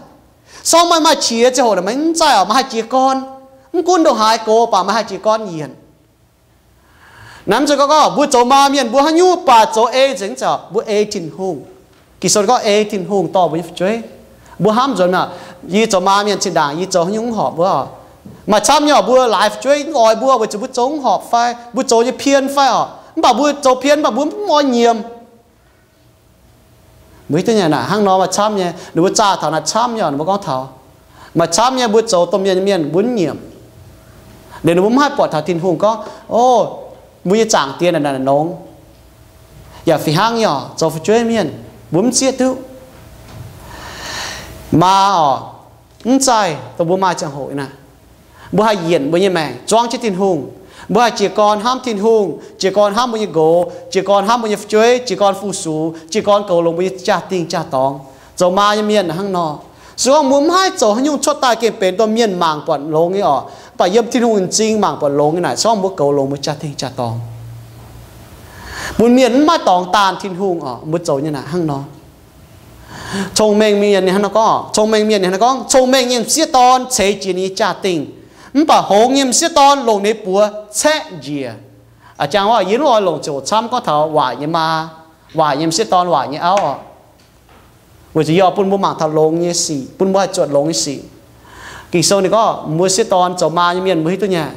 Sorng meih maaih qiex ziangh hoc naaic meih mv zaih oc, meih haih jiez gorn. Mv gunv ndongc haaix gox baac meih haih jiez gorn yienc. Naaiv mv zeiz gorngv, gorngv mbuo zoux maa mienh mbuo haaix nyungc baac zoux ei nzengc, mv zeiz oc, mbuo ei Tin-Hungh. Ging-Sou gorngv ei Tin-Hungh dorh mbuo nyei fu'jueiv. Mbuo hnamv nzuonx mi'aqv, yie zoux maa mienh zinh ndaangc yie zoux haaix nyungc mv horpc mbuo oc. Maaih camv nyei oc, mbuo laaix fu'jueiv mv oix mbuo weic zuqc mbuo zoux mv horpc fai mbuo zoux nyei pien fai oc. Mv baac mbuo zoux pien mv baac mbuo mv oix nyiemc. Mbuo hiuv duqv nyei naaic hnangv nor maaih camv nyei, ninh mbuo zaah taux naaic camv nyei, ninh mbuo gorngv taux maaih camv nyei mbuo zoux domh mienh nyei mienh mbuo mv nyiemc. Liuz ninh mbuo mv haih buatc taux Tin-Hungh gorngv, o, mbuo nyei Zaangc Diex naaic naaic nongx. Yaac fih hnangv nyei oc, zoux fu'jueiv mienh mbuo mv zieqv duqv. Maa oc, Mv zeiz dongh mbuo maaih ziangh hoc naaic. Mbuo haih yienc mbuo nyei maengc zuangv jienv Tin-Hungh. Mbuo haih jiez gorn hnamv Tin-Hungh, jiez gorn hnamv mbuo nyei nqox, jiez gorn hnamv mbuo nyei fu'jueiv, jiez gorn fu-sux, jiez gorn goux longx mbuo nyei jaa-dingh jaa-dorngx. Zoux maa nyei mienh hnangv nor. Se gorngv mbuo mv haih zoux haaix nyungc cuotv daaih gengh benx dongh mienh mangc buatc longx nyei orqc, mv baac yiem Tin-Hungh nyei m'zing mangc buatc longx nyei naaic, se gorngv mbuo goux longx mbuo jaa-dingh jaa-dorngx, bun mienh mv maaih dorngx daanh Tin-Hungh orqc, mbuo zoux nyei naaic hnangv nor. Cong-mengh mienh ninh hnangv nor gorngv, cong-mengh mienh ninh hnangv nor gorngv, cong-mengh nyei m'sieqv dorn ceix jiez ninh nyei jaa-dingh, mv baac hngongx nyei m'sieqv dorn longc ninh nyei buoz caeqv njiec. A'jangv wuov yie mv oix longc ziouc camv gorngv taux waaic nyei maa, waaic nyei m'sieqv dorn, waaic nyei auv oc. Weic zuqc yie oix bun mbuo mangc taux longx nyei sic, bun mbuo haih zuotc longx nyei sic. Ging-Sou ninh gorngv mbuo sieqv dorn zoux maa nyei mienh mbuo hiuv duqv nyei,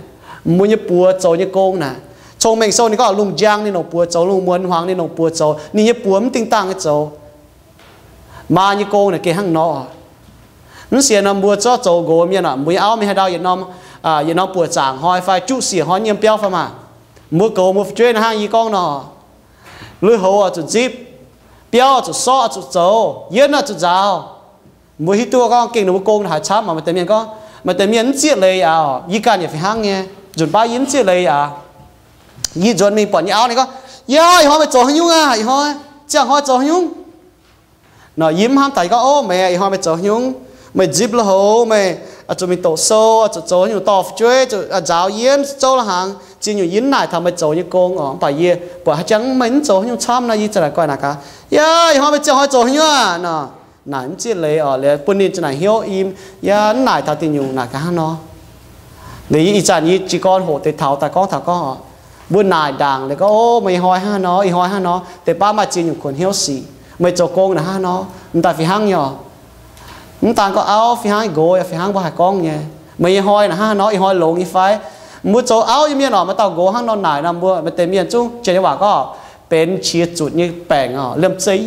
mbuo nyei buoz zoux nyei gong naaic. Cong-mengh sou ninh gorngv lungh njang ninh longc buoz zoux, lungh muonz hmuangx ninh longc buoz zoux, ninh nyei buoz mv dingh dangh nyei zoux. Maa nyei gong naaic gengh hnangv nor. Mv sienx nor mbuo zorqv zoux nqox mienh oc, mbuo nyei auv mingh haaix ndau yietc norm, yietc norm buoz zaangc hnoi fai juqv siec hnoi nyiemv biauv fai maah. Mbuo goux mbuo fu'jueiv naaic hnangv yie gorngv nor, lui-houx oix zuqc nzipv, biauv oix zuqc sorqv, oix zuqc zoux, yienv oix zuqc nzaaux. Mbuo hiuv duqv gorngv gengh ninh mbuo gong haaix camv, maaih deix mienh gorngv, maaih deix mienh mv zieqv leiz aqv. Yie ganh yaac fih hnangv nyei, nzunc baav yie mv zieqv leiz aqv. Yie nzuonx mingh buatc nyei auv ninh gorngv, yaac ih hnoi meih zoux haaix nyungc aqv? Ih hnoi ziangh hnoi zoux haaix nyungc? Nor yie mv hnamv daaih, yie gorngv, ov, meih ih hnoi meih zoux haaix nyungc? Meih nzipv lui-houx, meih zuqc mingh doqc sou, zuqc zoux haaix nyungc dorh fu'jueiv, zuqc nzaaux yienv, zouv la'hnaangx, ziex nyungc yie mv naaic taux meih zoux nyei gong oc. Mv baac yie buatc haaix jangx meih mv zoux haaix nyungc camv nor, yie za'naaic guaih naaic gaax, yaac ih hnoi meih ziangh hnoi zoux haaix nyungc aqv? Nor naaic mv zieqv leiz oc, liuz bun ninh za'naaic hnyouv im, yaac mv naaic taux dinh nyungc naaic gaax hnangv nor. Liuz ih zanc yie jiez gorn hoqc deix taux daaih gorngv taux gorngv oc, mbuo naaic ndaangc liuz gorngv, ov, meih ih hnoi hnangv nor, ih hnoi hnangv nor, deix baav maaih ziex nyungc kuonx hnyouv sic, meih zoux gong naaic hnangv nor, m'daaih fih hnangv nyei oc. Mv daan gorngv auv fih hnangv, nqox yaac fih hnangv, mbuo haih gorngv nyei, meih ih hnoi naaic hnangv nor, ih hnoi longx nyei fai? Mbuo zoux auv nyei mienh oc, maaih dauh nqox hnangv nor naaic nor, mbuo maaih deix mienh zungv janx nyei waac gorngv benx qiex zuqc nyei baengc oc. Liemh zeih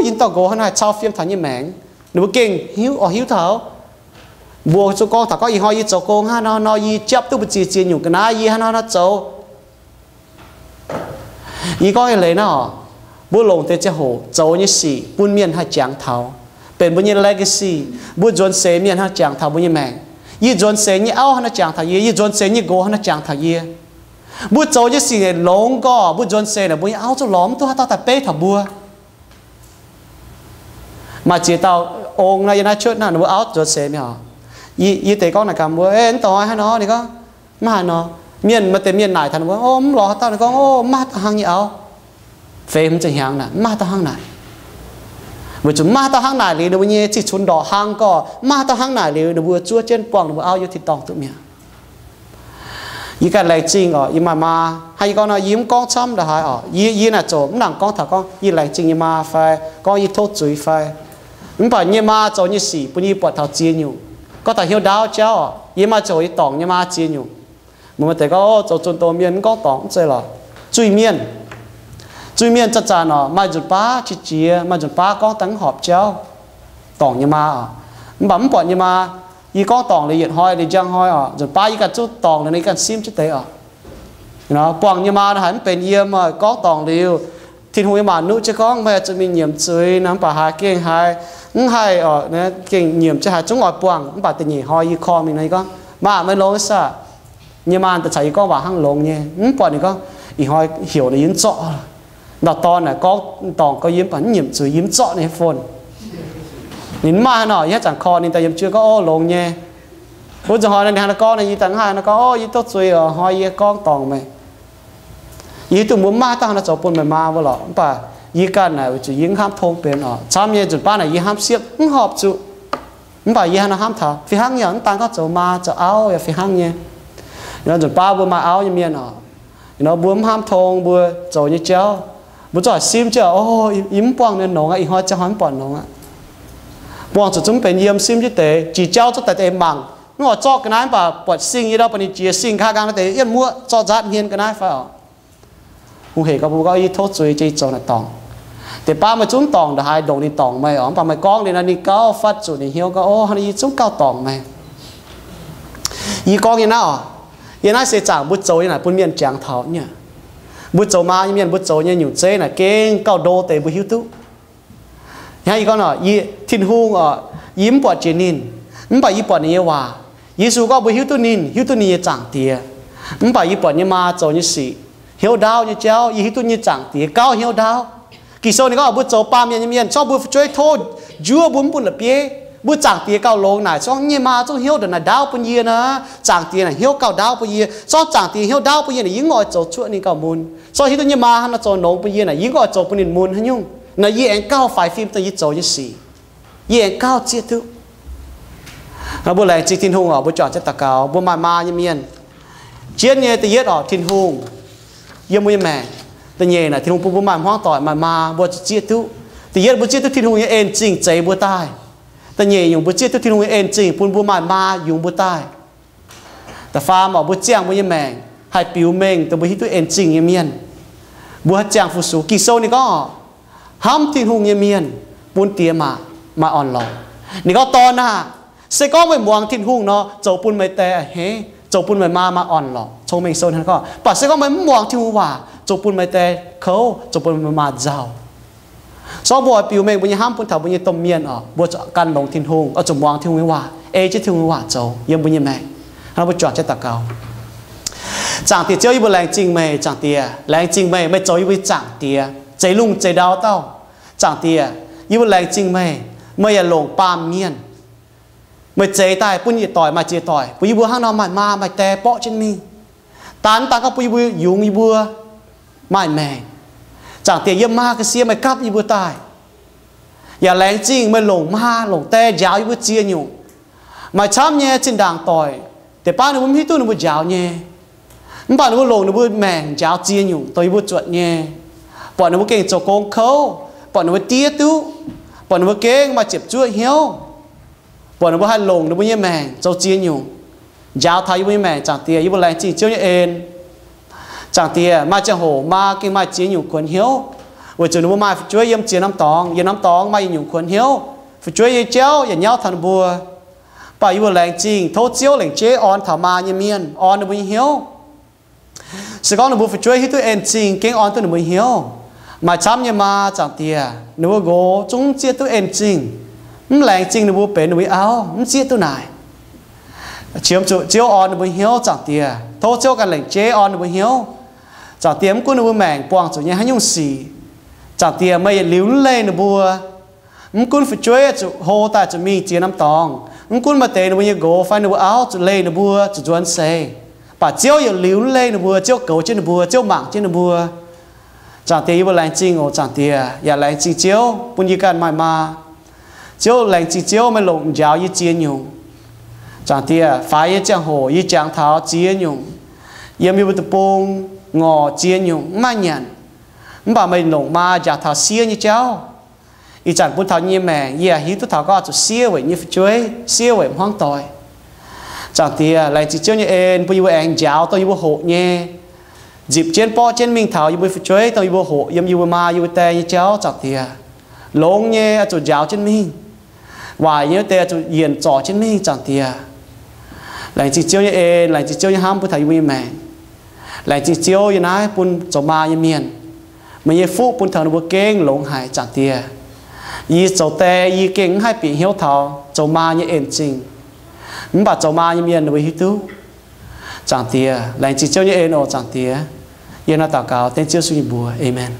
yie dauh nqox hnangv naaic cau fiem taux nyei maengc, ninh mbuo gengh hiuv oix hiuv taux. Mbuo zungv gorngv taux gorngv ih hnoi yie zoux gong hnangv nor nor, yie japv duqv mbu'ziex ziex nyungc ga'naaiv, yie hnangv nor nor zoux. Yie gorngv nyei leiz naaiv oc, mbuo longc deix ziangh hoc zoux nyei sic bun mienh haih jangx taux, benx mbuo nyei legacy. Mbuo nzuonx seix mienh hnangv jangx taux mbuo nyei maengc. Yie nzuonx seix nyei auv hnangv naaiv jangx taux yie, yie nzuonx seix nyei nqox hnangv naaiv jangx taux yie. Mbuo zoux nyei sic naaic longx gorqv, mbuo nzuonx seix naaic mbuo nyei auv zungv lorz mv duqv haaix dauh daaih beiv taux mbuo. Maaih ziex dauh ong naaiv yiem naaiv cuotv naaiv, ninh mbuo auv nzuonx seix mi'aqv. Yie deix gorngv naaic gaax mbuo, mv dongh hnoi hnangv nor, ninh gorngv, mv haaix nor. Mienh, maaih deix mienh naaic taux ninh mbuo, o, mv lorz haaix dauh, ninh gorngv, o, mv maaih haaix dauh hnangv nyei auv. Feix hmz ziepc hnyangx naaic mv maaih haaix dauh hnangv naaic. Weic zuqc mv maaih haaix dauh hnangv naaic liuz ninh mbuo nyei zih cunx ndorqc hnangv gorqv, mv maaih haaix dauh hnangv naaic liuz ninh mbuo zuov jienv buangh ninh mbuo auv yiem tin-dorngh duqv mi'aqv. Yie ganh laengz zingh oc, yie maaih maa. Hnangv yie gorngv nor, yie mv gorngv camv ndongc haaix oc. Yie, yie naaic zoux mv nangc gorngv taux gorngv yie laengz zingh yie maa fai gorngv yie tov zuiz fai. Mv baac yie maa zoux nyei sic bun yie buatc taux ziex nyungc. Gorngv taux hnyouv ndaauv jauv oc, yie maaih zoux yie dorngc yie maa ziex nyungc. Mbuo maaih deix gorngv, o, zoux zunh doz mienh mv gorngv dorngc mv zeiz lorqc. Zuiz-mienh, zuiz-mienh zanc-zanc oc, maaih nzunc baav qiex jiez, maaih nzunc baav gorngv daaih mv horpc jauv, dorngc yie maa oc. Mv baac mv buatc yie maa, yie gorngv dorngc liuz yietc hnoi liuz njang hnoi oc, nzunc baav yie ganh zuqc dorngc liuz yie ganh simv jienv deix oc. Buangh yie maa haiz mv benx yiem, gorngv dorngc liuz, Tin-Hungh nyei maa nuqv jienv gorngv, meih zuqc mingh nyiemc zuiz nor, mv baac haiz gengh haiz, mv haih oc, gengh nyiemc jienv haiz zungv oix buangh. Mv baac da'nyeic hnoi yie call mingh nor, yie gorngv, maa, meih longx saah? Yie maa daaih caux yie gorngv waac hnangv longx nyei. Mv buatc ninh gorngv, ih hnoi heuc ninh yie mv zorqv. Ndau dorn naaic gorngv dorngc gorngv yie mv baac mv nyiemc zuiz, yie mv zorqv ninh phone. Ninh mv maaih haaix nor, yie haaix zanc call ninh daaih yiem juov gorngv, o, longx nyei. Wuov zanc hnoi ninh hnangv naaiv gorngv nor, yie daaih mv haih nor gorngv, o, yie tov zuiz oc, hnoi yie gorngv dorngc meih. Yie hiuv duqv mbuo mv maaih dauh haaix nor zoux bun meih maa mbuo lorqc, mv baac yie ganh naaic weic zuqc yie mv hnamv tong benx oc. Camv nyei nzunc baav naaic yie hnamv siepv mv horpc zuqc. Mv baac yie hnangv nor hnamv taux fih hnangv nyei, mv daan gorngv zoux maa zoux auv yaac fih hnangv nyei. Nzunc baav mbuo maaih auv nyei mienh oc, nor mbuo mv hnamv tong mbuo zoux nyei jauv, mbuo zungv haiz simv jienv, o, yie mv buangh ninh nongx aqv, ih hnoi ziangh hnoi mv buatc nongx aqv. Buangh zuqc zungv benx yiem simv jienv deix, jiex jauv zungv daaih deix mangc. Mv oix zorqv ga'naaiv mv baac buatc sing yie ndau baac ninh jiex sing nqa'haav nqaang deix yietv muoqv zorqv nzaatv hmien ga'naaiv fai oc. Hungh hec gorngv mbuo gorngv, yie tov zuiz jiex zoux naaic dorngc. Deix baav meih zungv dorngc ndongc haaix, ndongc ninh dorngc meih oc, mv baac meih gorngv liuz nor ninh gauh fatv zuqc ninh hnyouv gorngv, o, hnangv naaiv yie zungv gauh dorngc meih. Yie gorngv nyei naaiv oc, yie naaiv seix zaangc mbuo zoux nyei naaic bun mienh jangx taux nyei. Mbuo zoux maa nyei mienh mbuo zoux nyei nyungc zeiv naaic gengh gauh ndo deix mbuo hiuv duqv. Hnangv yie gorngv nor, yie, Tin-Hungh oc, yie mv buatc jiex ninh. Mv baac yie buatc ninh nyei waac. Yesu gorngv mbuo hiuv duqv ninh, hiuv duqv ninh nyei Zaangc Diex. Mv baac yie buatc yie nyei maa zoux nyei sic hnyouv ndaauv nyei jauv, yie hiuv duqv yie nyei Zaangc Diex gauh hnyouv ndaauv. Ging-Sou ninh gorngv mbuo zoux baamh mienh nyei mienh, zorngv mbuo fu'jueiv tov njuov mbuo mv bun la'bieiv, mbuo Zaangc Diex gauh longx naaic, zorngv yie nyei maa zungv hnyouv ndongc naaic ndaauv bun yie nor, Zaangc Diex naaic hnyouv gauh ndaauv bun yie. Zorngv Zaangc Diex hnyouv ndaauv bun yie naaic, yie mv oix zoux cuoqv ninh gauh mun. Zorngv hiuv duqv yie nyei maa hnangv nor zoux longx bun yie naaic, yie mv oix zoux bun ninh mun haaix nyungc. Naaic yie aengx gauh faix fim dongh yie zoux nyei sic. Yie aengx gauh zieqv duqv. Mbuo laengz zingh Tin-Hungh oc, mbuo juangc jienv daux gaux. Mbuo maaih maa nyei mienh, jienv nyei da'yietv oc, Tin-Hungh yiem mbuo nyei maengc. Da'nyeic naaic, Tin-Hungh bun mbuo maaih hmuangv doic, maaih maa, mbuo zuqc zieqv duqv. Da'yietv, mbuo zieqv duqv Tin-Hungh nyei en zingh zeix mbuo daaih. Da'nyeic nyungc, mbuo zieqv duqv Tin-Hungh nyei en zingh bun mbuo maaih maa yungz mbuo daaih. Da'faam oc, mbuo ziangh mbuo nyei maengc haih biux mengh dongh mbuo hiuv duqv en zingh nyei mienh. Mbuo haih ziangh fu-sux. Ging-Sou ninh gorngv, hnamv Tin-Hungh nyei mienh bun diex maac maaih orn-lorqc. Ninh gorngv, dorn aah! Se gorngv meih muangx Tin-Hungh nor, zoux bun meih die a'hneiv, zoux bun meih maa maaih orn-lorqc. Cong-Mengh Sou hnangv gorngv, mv baac se gorngv meih mv muangx Tin-Hungh waac, zoux bun meih die kouv, zoux bun meih maa nzauh. Sorng mbuo oix biux mengh mbuo nyei hnamv bun taux mbuo nyei domh mienh oc, mbuo zuqc gan longx Tin-Hungh, oix zuqc muangx Tin-Hungh nyei waac, ei jienv Tin-Hungh nyei waac zoux yiem mbuo nyei maengc. Hnangv mbuo juangc jienv daux gaux. Zaangc Diex Ziouv, yie mbuo laengz zingh meih, Zaangc Diex. Laengz zingh meih, meih zoux yie mbuo nyei Zaangc Diex, zeix lungh zeix ndau dauh. Zaangc Diex, yie mbuo laengz zingh meih, meih yaac longc baamh mienh. Meih zeix daaih bun yietc doic maaih ziex doic, bun yie mbuo hnangv nor maaih maa maaih die borqv jienv mingh. Daaih mv daan gorngv bun yie mbuo yungz yie mbuo maaih maengc. Zaangc Diex, yiem maa ga'sie meih gapv yie mbuo daaih. Yaac laengz zingh meih longc maa longc die njaaux yie mbuo ziex nyungc. Maaih camv nyei zinh ndaangc doic, deix baav ninh mbuo mv hiuv duqv ninh mbuo njaaux nyei. Mv baac ninh mbuo longc ninh mbuo maengc njaaux ziex nyungc dongh yie mbuo zuotc nyei. Buatc ninh mbuo gengh zoux gong kouv, buatc ninh mbuo diev duqv, buatc ninh mbuo gengh maaih ziepc zuoqv hnyouv, buatc ninh mbuo haih longc ninh mbuo nyei maengc zoux ziex nyungc, njaaux taux yie mbuo nyei maengc. Zaangc Diex, yie mbuo laengz zingh Ziouv nyei en. Zaangc Diex, maaih ziangh hoc maa gengh maaih ziex nyungc kuonx hnyouv, weic zuqc ninh mbuo maaih fu'jueiv yiem ziex norm dorngx, yietc norm dorngx maaih yietc nyungc kuonx hnyouv, fu'jueiv nyei jauv yaac nyauv taux ninh mbuo. Mv baac yie mbuo laengz zingh tov Ziouv lengc jeiv orn taux maa nyei mienh, orn ninh mbuo nyei hnyouv. Se gorngv ninh mbuo fu'jueiv hiuv duqv en zingh, gengh orn duqv ninh mbuo nyei hnyouv. Maaih camv nyei maa, Zaangc Diex, ninh mbuo nqox zungv mv zieqv duqv en zingh, mv laengz zingh ninh mbuo benx ninh mbuo nyei auv, mv zieqv duqv naaic. Qiemx zuqc Ziouv orn ninh mbuo nyei hnyouv, Zaangc Diex. Tov Ziouv ganh lengc jeiv orn ninh mbuo nyei hnyouv. Zaangc Diex, mv gunv ninh mbuo maengc buangh zuqc nyei haaix nyungc sic, Zaangc Diex, meih yietc liuz mv leih ninh mbuo. Mv gunv fu'jueiv zuqc hlo daaih zuqc mingh ziex norm dorngx, mv gunv maaih deix ninh mbuo nyei nqox fai ninh mbuo auv zuqc leih ninh mbuo zuqc nzuonx seix, mv baac Ziouv yietc liuz mv leih ninh mbuo. Ziouv goux jienv ninh mbuo, Ziouv mangc jienv ninh mbuo. Zaangc Diex, yie mbuo laengz zingh oc, Zaangc Diex. Yaac laengz zingh Ziouv bun yie ganh maaih maa. Ziouv, laengz zingh Ziouv meih longc njaaux yie ziex nyungc. Zaangc Diex, faix nyei ziangh hoc yie jangx taux ziex nyungc, yiem yie mbuo deic-bung ngorc ziex nyungc mv maaih nyanc. Mv baac meih longc maa njaaux taux siev nyei jauv. Ih zanc bun taux yie nyei maengc, yie yaac hiuv duqv taux gorngv zuqc siev weic nyei fu'jueiv, siev weic hmuangv doic. Zaangc Diex, laengz zingh Ziouv nyei en bun yie mbuo aengx njaaux dongh yie mbuo hoqc nyei, nzipc jienv borqv jienv mingh taux yie mbuo nyei fu'jueiv dongh yie mbuo hoqc yiem yie mbuo maa yie mbuo die nyei jauv, Zaangc Diex. Longx nyei oix zuqc njaaux jienv mingh. Waaic nyei wuov deix oix zuqc yienc zorc jienv mingh, Zaangc Diex. Laengz zingh Ziouv nyei en, laengz zingh Ziouv nyei hnamv bun taux yie mbuo nyei maengc. Laengz zingh Ziouv yie naaiv bun zoux maa nyei mienh, meih nyei fuqv bun taux ninh mbuo gengh longx haic, Zaangc Diex. Yie zoux die yie gengh mv haih bieqc hnyouv taux zoux maa nyei en-zingh. Mv baac zoux maa nyei mienh ninh mbuo hiuv duqv. Zaangc Diex, laengz zingh Ziouv nyei en oc, Zaangc Diex. Yie hnangv naaiv daux gaux dengv Ziouv Yesu nyei mbuox. Aamen.